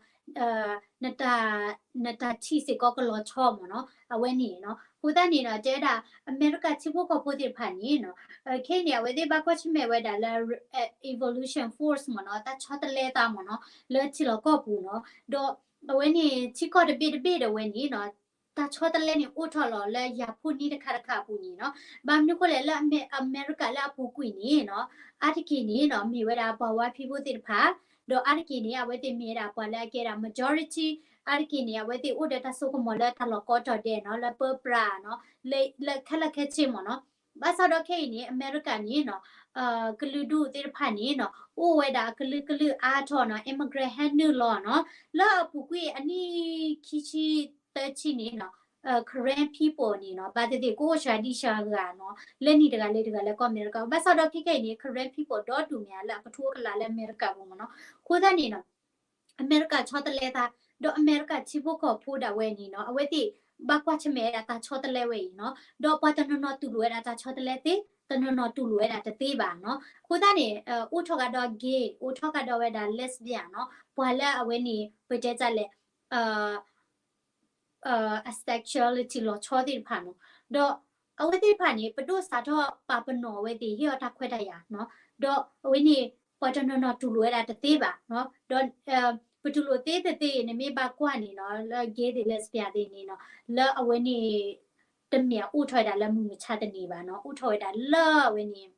နတၢ် နတၢ်ထံၣ်စ့ၢ်ကီးကလီၤဆီမ့ၢ်နီၤ အဝဲန့ၣ်နီၤ အဃိသတးန့ၣ်နီၤ တဲဝဲဒၣ် အမဲရကၤထံဖိကီၢ်ဖိသ့ၣ်တဖၣ်န့ၣ်နီၤ ခဲအံၤန့ၣ် အဝဲသ့ၣ်ဘၣ်ကွၢ်ဆၢၣ်မဲာ်ဝဲဒၣ်လၢ evolution force မ့ၢ်နီၤ တၢ်ဆီတလဲသးမ့ၢ်နီၤ လၢထံလီၢ်ကီၢ်ပူၤနီၤ ဒီးအဝဲန့ၣ် ထံကီၢ်တဘ့ၣ်တဘ့ၣ်ဒီးဝဲန့ၣ်နီၤ တၢ်ဆီတလဲန့ၣ် အိၣ်ထီၣ်လီၤလၢယၤဖှိၣ်နံၣ်တခါတခါအပူၤန့ၣ်နီၤ ဘၣ်မနုၤဃိလဲၣ် လၢအမဲရကၤလၢအပူၤကွံာ်န့ၣ်နီၤ အါတက့ၢ်န့ၣ်နီၤ မ့ၢ်ဝဲဒၣ်ပှၤဝါဖံးဖိသ့ၣ်တဖၣ် ဒီးအါတက့ၢ်န့ၣ် အဝဲသ့ၣ်မ့ၢ်ဝဲဒၣ်ပှၤလၢအကဲဒၣ် majority အါတက့ၢ်န့ၣ် အဝဲသ့ၣ်အိၣ်ဒီးတၢ်စိကမီၤလၢတၢ်လီၢ်ကိးတီၤဒဲးနီၤ လၢပၢပြးနီၤ လၢခဲလၢာ်ခဲဆ့မ့ၢ်နီၤ ဘၣ်ဆၣ်ဒီးခဲအံၤန့ၣ် အမဲရကၤန့ၣ်နီၤ ကလုာ်ဒူၣ်သ့ၣ်တဖၣ်န့ၣ်နီၤ အိၣ်ဝဲဒၣ်အကလုာ်ကလုာ်အါထီၣ်နီၤ immigrant ဟဲနုာ်လီၤနီၤ လၢအပူၤကွံာ်အနံၣ်ခံဆံသၢဆံန့ၣ်နီၤ Karen people န့ၣ်နီၤ ဘၣ်သ့ၣ်သ့ၣ်ကအိၣ်စှၤဒံစှၤဂၤနီၤ လၢနံၣ်တဂၤလၢတဂၤလၢကီၢ်အမဲရကၤ ဘၣ်ဆၣ်ဒီးခဲခဲအံၤန့ၣ် Karen people ဒီဒူၣ်မ့ၢ်ဧါလၢအကထိကလးလၢအမဲရကၤပူၤမ့ၢ်နီၤ အဃိသတးန့ၣ်နီၤ အမဲရကၤဆီတလဲသး ဒီးအမဲရကၤထံဖိကီၢ်ဖိဒၣ်ဝဲန့ၣ်နီၤ အဝဲသ့ၣ် ဘၣ်ကွၢ်ဆၢၣ်မဲာ်ဝဲဒၣ်တၢ်ဆီတလဲဝဲအံၤနီၤ ဒီးပှၤတနီၤနီၤတူၢ်လိာ်ဝဲဒၣ်တၢ်ဆီတလဲသ့ တနီၤနီၤတူၢ်လိာ်ဝဲဒၣ်တသ့ဘၣ်နီၤ အဃိသတးန့ၣ် အိၣ်ထီၣ်ကဒီး gay အိၣ်ထီၣ်ကဒီးဝဲဒၣ် lesbian နီၤ ပှၤလၢအဝဲန့ၣ် ပတဲတၢ်လဲၣ် အ sexuality လီၤဆီသ့ၣ်တဖၣ်နီၤ. ဒီးအဝဲသ့ၣ်တဖၣ်န့ၣ် ပဒိၣ်စးထီၣ်ပာ်ပနီၣ်အဝဲသ့ၣ် ဟ့ၣ်အီၤတၢ်ခွဲးတၢ်ယာ်နီၤ. ဒီးအဝဲန့ၣ် ပှၤတနီၤနီၤတူၢ်လိာ်ဝဲဒၣ်တသ့ဘၣ်နီၤ. ဒီး ပတူၢ်လိာ်သ့တသ့ နမ့ၢ်ဘၣ်ကွၢ်န့ၣ်နီၤ လၢ gay သ့ၣ် lesbian သ့ၣ်န့ၣ်နီၤ လၢအဝဲန့ၣ် တမ့ၢ်အအိၣ်ထီၣ်ဝဲဒၣ်လၢမုၢ်မဆါတနံၤဘၣ်နီၤ. အိၣ်ထီၣ်ဝဲဒၣ်လၢအဝဲန့ၣ်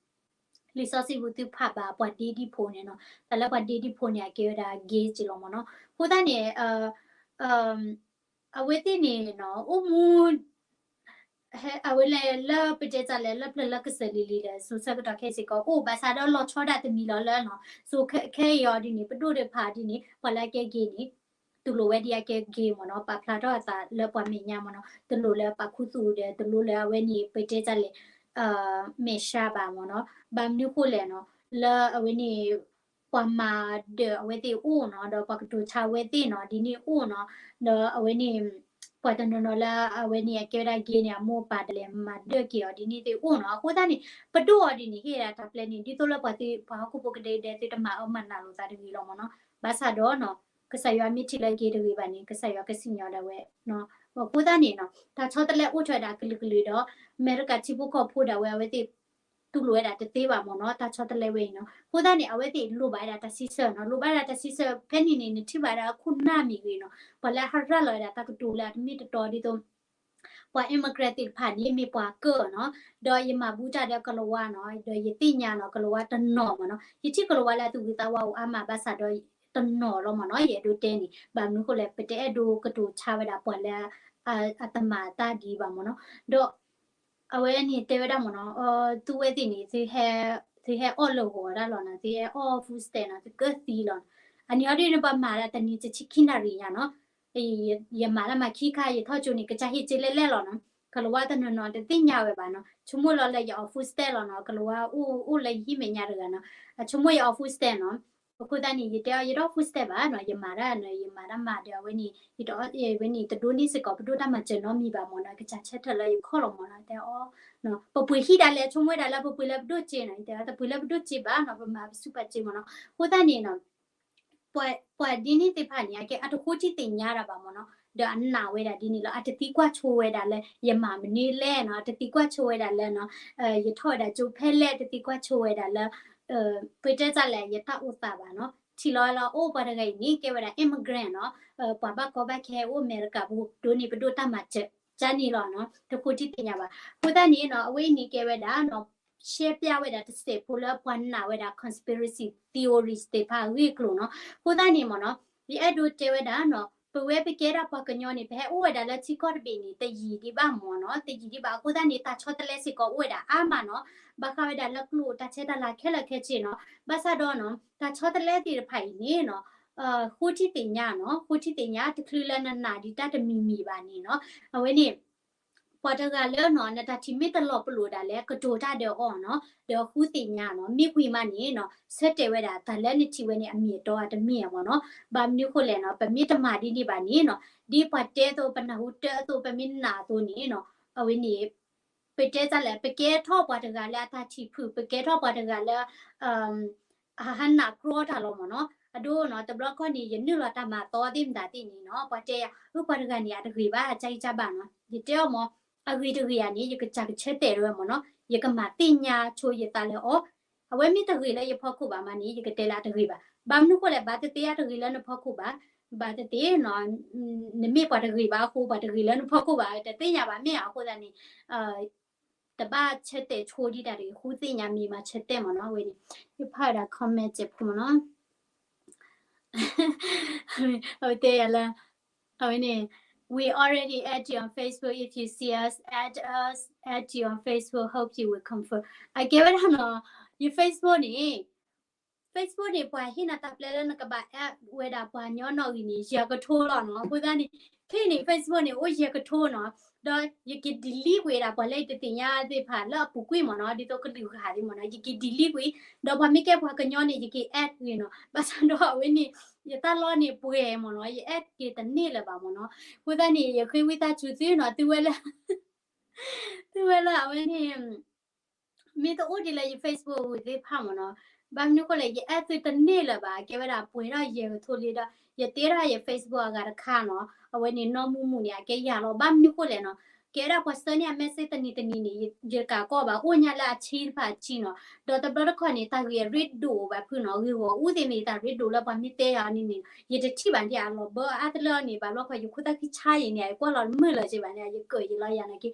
လံာ်စီဆှံပူၤသုဖးဘၣ်ပှၤဒ့ဒံဖိန့ၣ်နီၤ. တၢ်လၢပှၤဒ့ဒံဖိန့ၣ် အကဲဝဲဒၣ် gay က့လီၤမ့ၢ်နီၤ. အဃိသတးန့ၣ် အဝဲသ့ၣ်န့ၣ်နီၤ အိၣ်မူ အဝဲလဲၣ်လၢပတဲတၢ်လဲၣ် လၢပျၢၤလၢကစၢၢ်လံၤလံၤဒီး စိၤဆၢကတီၢ်ခဲအံၤစ့ၢ်ကီး အိၣ်ဘၣ်ဆၣ်ဒီးလီၤဆီဒၣ်တမံၤလီၤလၢနီၤ. စိၤခဲအံၤအီၤဒ်န့ၣ် ပဒိၣ်တဖၣ်ဒ်န့ၣ် ပှၤလၢအကဲ gay န့ၣ် တူၢ်လိာ်ဝဲဒ်အကဲ gay မ့ၢ်နီၤ. ပာ်ဖျါထီၣ်အသးလၢပှၤမဲာ်ညါမ့ၢ်နီၤ. တလိၣ်လၢပာ်ခူသူၣ်ဒီး တလိၣ်လၢအဝဲန့ၣ် ပတဲတၢ်လဲၣ် မဲာ်ဆှးဘၣ်မ့ၢ်နီၤ. ဘၣ်မနုၤဃိလဲၣ်နီၤ လၢအဝဲန့ၣ် ပှၤမၤဒၢးအဝဲသ့ၣ်အိၣ်နီၤ ဒီးပှၤကတိၤဆါအဝဲသ့ၣ်နီၤ ဒ်န့ၣ်အိၣ်နီၤ. ဒီးအဝဲန့ၣ် ပှၤတနီၤနီၤလၢအဝဲန့ၣ် အကဲဝဲဒၣ် gay န့ၣ် အမိၢ်အပၢ်ဒၣ်လဲာ်မၤဒၢးက့ၤအီၤဒ်န့ၣ်သ့ၣ်အိၣ်နီၤ. အဃိသတးန့ၣ် ပဒိၣ်အီၤဒ်န့ၣ် ဟ့ၣ်ဒၣ်တၢ်ပျဲန့ၣ် ဒ်သိးလၢပှၤသ့ၣ် ပှၤဟီၣ်ခိၣ်ဖိကဒဲကဒဲသ့ၣ် တမၤအၢမၤနးလိာ်သးတဂ့ၤလီၤမ့ၢ်နီၤ. ဘၣ်ဆၣ်ဒီးနီၤ ကစၢ်ယွၤမ့ၢ်ထံၣ်လၢ gay တဂ့ၤဘၣ်န့ၣ် ကစၢ်ယွၤကစံၣ်ညီၣ်ဒၣ်ဝဲနီၤ. အဃိသတးန့ၣ်နီၤ တၢ်ဆီတလဲအိၣ်ထီၣ်ဝဲဒၣ်ကလုာ်ကလုာ်ဒီး အမဲရကၤထံဖိကီၢ်ဖိဒၣ်ဝဲ အဝဲသ့ၣ် တူၢ်လိာ်ဝဲဒၣ်တသ့ဘၣ်မ့ၢ်နီၤ တၢ်ဆီတလဲဝဲအံၤနီၤ. အဃိသတးန့ၣ် အဝဲသ့ၣ်လိၣ်ဘၣ်ဝဲဒၣ်တၢ်စံးဆၢနီၤ လိၣ်ဘၣ်ဝဲဒၣ်တၢ်စံးဆၢ ဖဲန့ၣ်န့ၣ် နထံၣ်ဘၣ်ဒၣ်ခိၣ်နၢ်မ့ၢ်ဂ့ၤနီၤ ပှၤလၢအဟးရၤလီၤဝဲဒၣ်တၢ်ကတိၤလၢအတမ့ၢ်တတီဒ်သိး ပှၤ immigrant သ့ၣ်တဖၣ်န့ၣ် မ့ၢ်ပှၤကၢၣ်နီၤ ဒီးယမၤဘူၣ်တၢ်ဒီးကလၤဝါနီၤ ဒီးယသ့ၣ်ညါနီၤ ကလၤဝါတနီၤမ့ၢ်နီၤ ယထံၣ်ကလၤဝါလၢအသူၣ်ဂ့ၤသးဝါအိၣ်အါမးဘၣ်ဆၣ်ဒီး တနီၤလီၤမ့ၢ်နီၤ ယအဲၣ်ဒိးတဲန့ၣ် ဘၣ်မနုၤဃိလဲၣ် ပတအဲၣ်ဒိးကတိၤဆါဝဲဒၣ်ပှၤလၢ အတမၤတၢ်ဒ်ဘၣ်မ့ၢ်နီၤ ဒီး အဝဲန့ၣ်တဲဝဲဒၣ်မ့ၢ်နီၤ သုဝဲသ့ၣ်န့ၣ် သုဟဲအီၣ်လၢဂီၤဒၣ်လီၤနီၤ သုဟဲအီၣ် food stamp နီၤ သုကၢၢ်သံလီၤနီၤ အန့ၣ်အီၤဒ်န့ၣ် ပှၤမၤဒၣ်တနံၤတဆံခံနၣ်ရံၣ်ညါနီၤ ယမၤတၢ်မၤခံခါ ယထီၣ်ကၠိန့ၣ် ကစၢ်ဟ့ၣ်က့ၤလဲၣ်လဲၣ်လီၤနီၤ ကလၤဝါတနီၤနီၤ တသ့ၣ်ညါဝဲဘၣ်နီၤ ဆိကမိၣ်လီၤလၢယအီၣ် food stamp လီၤနီၤ ကလၤဝါအိၣ်အိၣ်လၢယဟံၣ်မဲာ်ညါတဂၤနီၤ အဆိကမိၣ်ယအီၣ် food stamp နီၤ အဃိသတးန့ၣ် ယတဲအီၤ ယတအီၣ် food stamp ဘၣ်နီၤ ယမၤတၢ်နီၤ ယမၤတၢ်မၤဒီး အဝဲန့ၣ် ယတအီၣ်ဝဲန့ၣ် တဒိးန့ၢ်စ့ၢ်ကီး ပဒိၣ်တၢ်မၤစၢၤနီတမံၤဘၣ်မ့ၢ်နီၤ ကစၢ်ဆၢထၢၣ်လၢယခီၣ်လီၤမ့ၢ်နီၤ တဲအီၤ ပပှ့ၤဟံၣ်ဒၣ်လဲာ် ဆိကမိၣ်ဝဲဒၣ်လၢပပှ့ၤလၢပဒိၣ်စ့နီၤ ယတဲအီၤ တပှ့ၤလၢပဒိၣ်စ့ဘၣ်နီၤ ပမၤပစုပာ်စ့မ့ၢ်နီၤ အဃိသတးန့ၣ်နီၤ ပှၤဒ်န့ၣ်သ့ၣ်တဖၣ်န့ၣ် အကဲအတဃိထံသ့ၣ်ညါတၢ်ဘၣ်မ့ၢ်နီၤ ဒီးအနာ်ဝဲဒၣ်ဒ်န့ၣ်လီၤ အတသံကွၢ်ဆိဝဲဒၣ်လၢ ယမၤမနုၤလဲၣ်နီၤ အတသံကွၢ်ဆိဝဲဒၣ်လၢ ယထီၣ်ဝဲဒၣ်ကၠိဖဲလဲၣ် တသံကွၢ်ဆိဝဲဒၣ်လၢ ပတဲတၢ်လဲၣ် ယတၢ်အိၣ်သးဘၣ်နီၤ ထံၣ်လီၤလၢအိၣ်ပှၤတဂၤအံၤန့ၣ် ကဲဝဲဒၣ် immigrant နီၤ ပှၤဘၣ်ကီဘၣ်ခဲအိၣ်အမဲရကၤပူၤ ဒိးန့ၢ်ပဒိၣ်တၢ်မၤစၢၤ ကန့ၣ်လီၤနီၤ တဃိထံသ့ၣ်ညါဘၣ် အဃိသတးန့ၣ်နီၤ အဝဲအံၤန့ၣ်ကဲဝဲဒၣ်နီၤ ရှဲပျၢ်ဝဲဒၣ်တစဲးဖိလၢပှၤနာ်ဝဲဒၣ် conspiracy theories သ့ၣ်တဖၣ်အဂ့ၢ်အကျိၤနီၤ အဃိသတးန့ၣ်မ့ၢ်နီၤ ယအဲၣ်ဒိးတဲဝဲဒၣ်နီၤ ပဝဲပကဲဒၣ်ပှၤကညီန့ၣ် ပဟဲအိၣ်ဝဲဒၣ်လၢထံကီၢ်တဘ့ၣ်န့ၣ် တယံာ်ဒံးဘၣ်မ့ၢ်နီၤ တယံာ်ဒံးဘၣ် အဃိသတးန့ၣ် တၢ်ဆီတလဲစ့ၢ်ကီးအိၣ်ဝဲဒၣ်အါမးနီၤ ဘၣ်ဃးဝဲဒၣ်လၢကျိာ်တၢ်ဆဲးတၢ်လၤခဲလၢာ်ခဲဆ့နီၤ ဘၣ်ဆၣ်ဒီးနီၤ တၢ်ဆီတလဲသ့ၣ်တဖၣ်အံၤန့ၣ်နီၤ ဃိထံသ့ၣ်ညါနီၤ ဃိထံသ့ၣ်ညါ တချုးလၢနနာ်ဒံးတၢ်တမံၤမံၤဘၣ်န့ၣ်နီၤ အဝဲန့ၣ် ပှၤတဂၤလၢနီၤ နတၢ်ထံၣ်မ့ၢ်တလီၤပလိာ်ဒၣ်လဲာ် ကတိၤတၢ်ဒီးအီၤနီၤ ဒီးဃုသ့ၣ်ညါနီၤ မ့ၢ်ဝံၤမးန့ၣ်နီၤ ဆၢတဲာ်ဝဲဒၣ်တၢ်လၢနထံၣ်ဝဲန့ၣ် အမ့ၢ်အတီအတမ့ၢ်မ့ၢ်နီၤ ဘၣ်မနုၤဃိလဲၣ်နီၤ ပမ့ၢ်တမၤဒ်န့ၣ်ဘၣ်န့ၣ်နီၤ ဒ်ပှၤတဲအသိး ပနၢ်ဟူတၢ်အသိး ပမ့ၢ်နာ်အသိးန့ၣ်နီၤ အဝဲန့ၣ် ပတဲတၢ်လဲၣ် ပကဲထီၣ်ပှၤတဂၤလၢအတၢ်ထံၣ်ဖုၣ် ပကဲထီၣ်ပှၤတဂၤလၢ အဟးနာ်ကြီတၢ်လီၤမ့ၢ်နီၤ အဒိနီၤ တဘျီခီၣ်န့ၣ် ယနုာ်လီၤတၢ်မၤသီသ့ၣ်မတၤသ့ၣ်န့ၣ်နီၤ ပှၤတဲယၤ အၢ ပှၤတဂၤန့ၣ် အတဂ့ၤဘၣ် အကၢ်အံၤကၢ်ဘၣ်နီၤ ယတဲအီၤမ့ၢ် အဂ့ၤတဂ့ၤဧါန့ၣ် ယကစၢ်ကဆၢတဲာ်ဝဲမ့ၢ်နီၤ ယကမၤသ့ၣ်ညါဆိယသးလၢအီၤ အဝဲမ့ၢ်တဂ့ၤလၢယဖီခိၣ်ဘၣ်မးန့ၣ် ယကတဲလၢအတဂ့ၤဘၣ် ဘၣ်မနုၤဃိလဲၣ် ဘၣ်သ့ၣ်သ့ၣ်အတဂ့ၤလၢနဖီခိၣ်ဘၣ် ဘၣ်သ့ၣ်သ့ၣ်နီၤ နမ့ၢ်ပှၤတဂ့ၤဘၣ်အဃိ ပှၤတဂ့ၤလၢနဖီခိၣ်ဘၣ် တသ့ၣ်ညါဘၣ်မ့ၢ်ဧါ အဃိသတးန့ၣ် တဘၣ်ဆၢတဲာ်ဆိဒံးတၢ်တဂ့ၤ ဃုသ့ၣ်ညါမ့ၢ်မၤဆၢတဲာ်မ့ၢ်နီၤ အဝဲန့ၣ် ယဖးဝဲဒၣ် comment စဲးဖိမ့ၢ်နီၤ အဝဲတဲယၤလၢ အဝဲန့ၣ် we already add you on Facebook if you see us add us add you on Facebook hope you will confirm အကဲဝဲဒၣ်နီၤ ယ Facebook န့ၣ် Facebook န့ၣ် ပှၤဟ့ၣ်နၤတၢ်ပျဲလၢနကဘၣ် add ဝဲဒၣ်ပှၤညီနီၣ်ဂံၢ်န့ၣ် ယဲၢ်ကထိလီၤနီၤ အဃိသတးန့ၣ် ဖဲန့ၣ် Facebook န့ၣ် အိၣ်ယဲၢ်ကထိနီၤ ဒီးယက့ၤ delete ကွံာ်ဝဲဒၣ်ပှၤလၢယတသ့ၣ်ညါသ့ၣ်တဖၣ်လၢအပူၤကွံာ်မ့ၢ်နီၤ ဒ်သိးကလုာ်ဂၤသ့ၣ်မ့ၢ်နီၤ ယက့ၤ delete ကွံာ် ဒီးပှၤမ့ၢ်ကဲပှၤကညီန့ၣ် ယက့ၤ add ကွံာ်နီၤ ဘၣ်ဆၣ်ဒီးအဝဲန့ၣ် ယတၢ်လီၢ်န့ၣ်ပှဲၤမ့ၢ်နီၤ ယ add က့ၤတန့ၢ်လၢၤဘၣ်မ့ၢ်နီၤ အဃိသတးန့ၣ် ယဃ့ဝံသးစူၤသုနီၤ သုဝဲလၢ သုဝဲလၢအဝဲန့ၣ် မ့ၢ်တအိၣ်ဒံးလၢယ Facebook သ့ၣ်တဖၣ်မ့ၢ်နီၤ ဘၣ်မနုၤဃိလဲၣ် ယအဲၣ်သုတန့ၢ်လၢၤဘၣ် ကဲဝဲဒၣ်ပှဲၤထီၣ်ယဲၢ်ကထိလံဒီး ယတဲထီၣ်ယ Facebook အဂၤတခါနီၤ အဝဲန့ၣ်နီၢ်မူမူန့ၣ် အကဲယၤလီၤ ဘၣ်မနုၤဃိလဲၣ်နီၤ ကဲဝဲဒၣ်ပှၤဆှၢန့ၢ်အ message တနံၤတနံၤန့ၣ် ယတကးကီဘၣ် အိၣ်ညါလၢအဆံတဖၣ်အဆံနီၤ ဒီးတဘျီတခီၣ်န့ၣ် တၢ်ဂ့ၢ်အရ့ဒိၣ်ဘၣ်ဖုနီၤ ဂ့ၢ်ဂီၢ်အူသ့ၣ်မ့ၢ်တၢ်ရ့ဒိၣ်လၢပှၤမ့ၢ်တဲယၤန့ၣ်န့ၣ် ယတထံၣ်ဘၣ်ဒ်အလီၤဘၢအါတလၢအီၤန့ၣ် ဘၣ်ဘျီခီယခိၣ်သၣ်ခံဆါယံၤန့ၣ် ယကွၢ်လီၤတမုာ်လၢၤက့ဘၣ်န့ၣ် ယကၢၣ်ယံၤလီၤယၤနာ်က့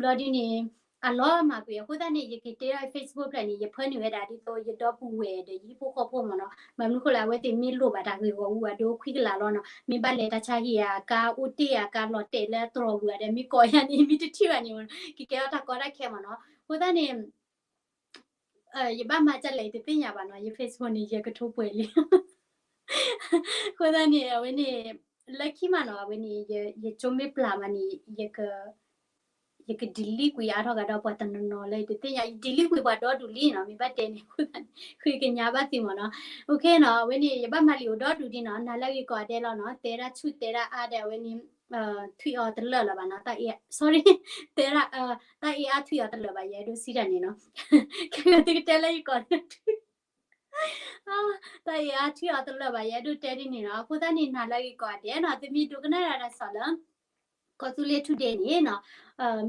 ဘျီဒ်န့ၣ် အလီၤမၢ်ကွံာ်အဃိသတးန့ၣ် ယက့ၤတဲထီၣ် Facebook ဖျၢၣ်န့ၣ် ယဖၢနုာ်ဝဲဒၣ်ဒ်သိးယဒီပုၢ်ဝဲၢ်ဒီးယဟံၣ်ဖိဃီဖိမ့ၢ်နီၤ ဘၣ်မနုၤဃိလဲၣ် အဝဲသ့ၣ်မ့ၢ်လိၣ်ဘၣ်တၢ်ဂ့ၢ်ဂီၢ်အူအဒိခွံကလးလီၤနီၤ မ့ၢ်ဘၣ်လဲၤတၢ်ဆါဟံၣ်ဧါ ကါအိၣ်တ့ၢ်ဧါ ကါလီၤတဲာ်လၢတြီၤပူၤဧါဒီး မ့ၢ်ကိးယၤန့ၣ် မ့ၢ်တထံၣ်ဘၣ်န့ၣ် ကကဲထီၣ်တၢ်ကီတၢ်ခဲမ့ၢ်နီၤ အဃိသတးန့ၣ် ယဘၣ်မၤဒ်လဲၣ်တသ့ၣ်ညါဘၣ်နီၤ ယ Facebook န့ၣ် ယကထိပှဲၤလံ အဃိသတးန့ၣ် အဝဲန့ၣ် လၢခံမးနီၤ အဝဲန့ၣ် ယကၠိမ့ၢ်ပျၢ်မးန့ၣ် ယက delete ကွံာ်အါထီၣ်ကဒီးပှၤတနီၤနီၤလၢတသ့ၣ်ညါ ယ delete ကွံာ်ပှၤဒီဒူၣ်လံနီၤ မ့ၢ်ဘၣ်တဲန့ၣ်အဃိသတးန့ၣ် ဃ့ကညးဘၣ်သုမ့ၢ်နီၤ OK နီၤ အဝဲန့ၣ် ယဘၣ်မၤလံာ်အိၣ်ဒီဒူၣ်ဒ်နီၤ နၤလၢဂ့ၤကိးဂၤဒဲးလီၤနီၤ တဲဒၣ်ဆူၣ်တဲဒၣ်အါဒီးအဝဲန့ၣ် ထွံၣ်အီၤတလၢာ်လၢၤဘၣ်နီၤ တၢ်အ့ sorry တဲဒၣ် တၢ်အ့အါထွံၣ်အီၤတလၢာ်ဘၣ် ယအဲၣ်ဒိးစံးတၢ်န့ၣ်နီၤ ခဲကသုကတဲလၢယကိး တၢ်အ့အါထွံၣ်အီၤတလၢာ်ဘၣ် ယအဲၣ်ဒိးတဲဒ်န့ၣ်နီၤ အဃိသတးန့ၣ် နၤလၢဂ့ၤကိးဂၤဒဲးနီၤ သုမ့ၢ်ဒိကနၣ်ဒၣ်တၢ်ကစီၣ်လၢ ကီၢ်သူလ့ၤ Today န့ၣ်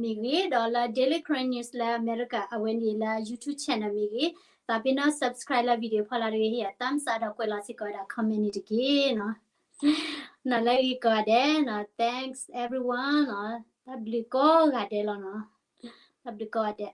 နီၤ မ့ၢ်ဂ့ၤ ဒီးလၢ Daily Karen News လၢအမဲရကၤ အဝဲန့ၣ်လၢ YouTube channel မ့ၢ်ဂ့ၤ သးပ့ၤနီၣ် subscribe လၢ video ဖီလာ်တဂ့ၤ ဟ့ၣ်ယၤ thumbs up ဒီးကွဲးလီၤစ့ၢ်ကီးဝဲဒၣ် comment န့ၣ်တက့ၢ်နီၤ နၤလၢဂ့ၤကိးဂၤဒဲးနီၤ thanks everyone နီၤ တၢ်ဘျုးကိးဂၤဒဲးလီၤနီၤ တၢ်ဘျုးကိးဂၤဒဲး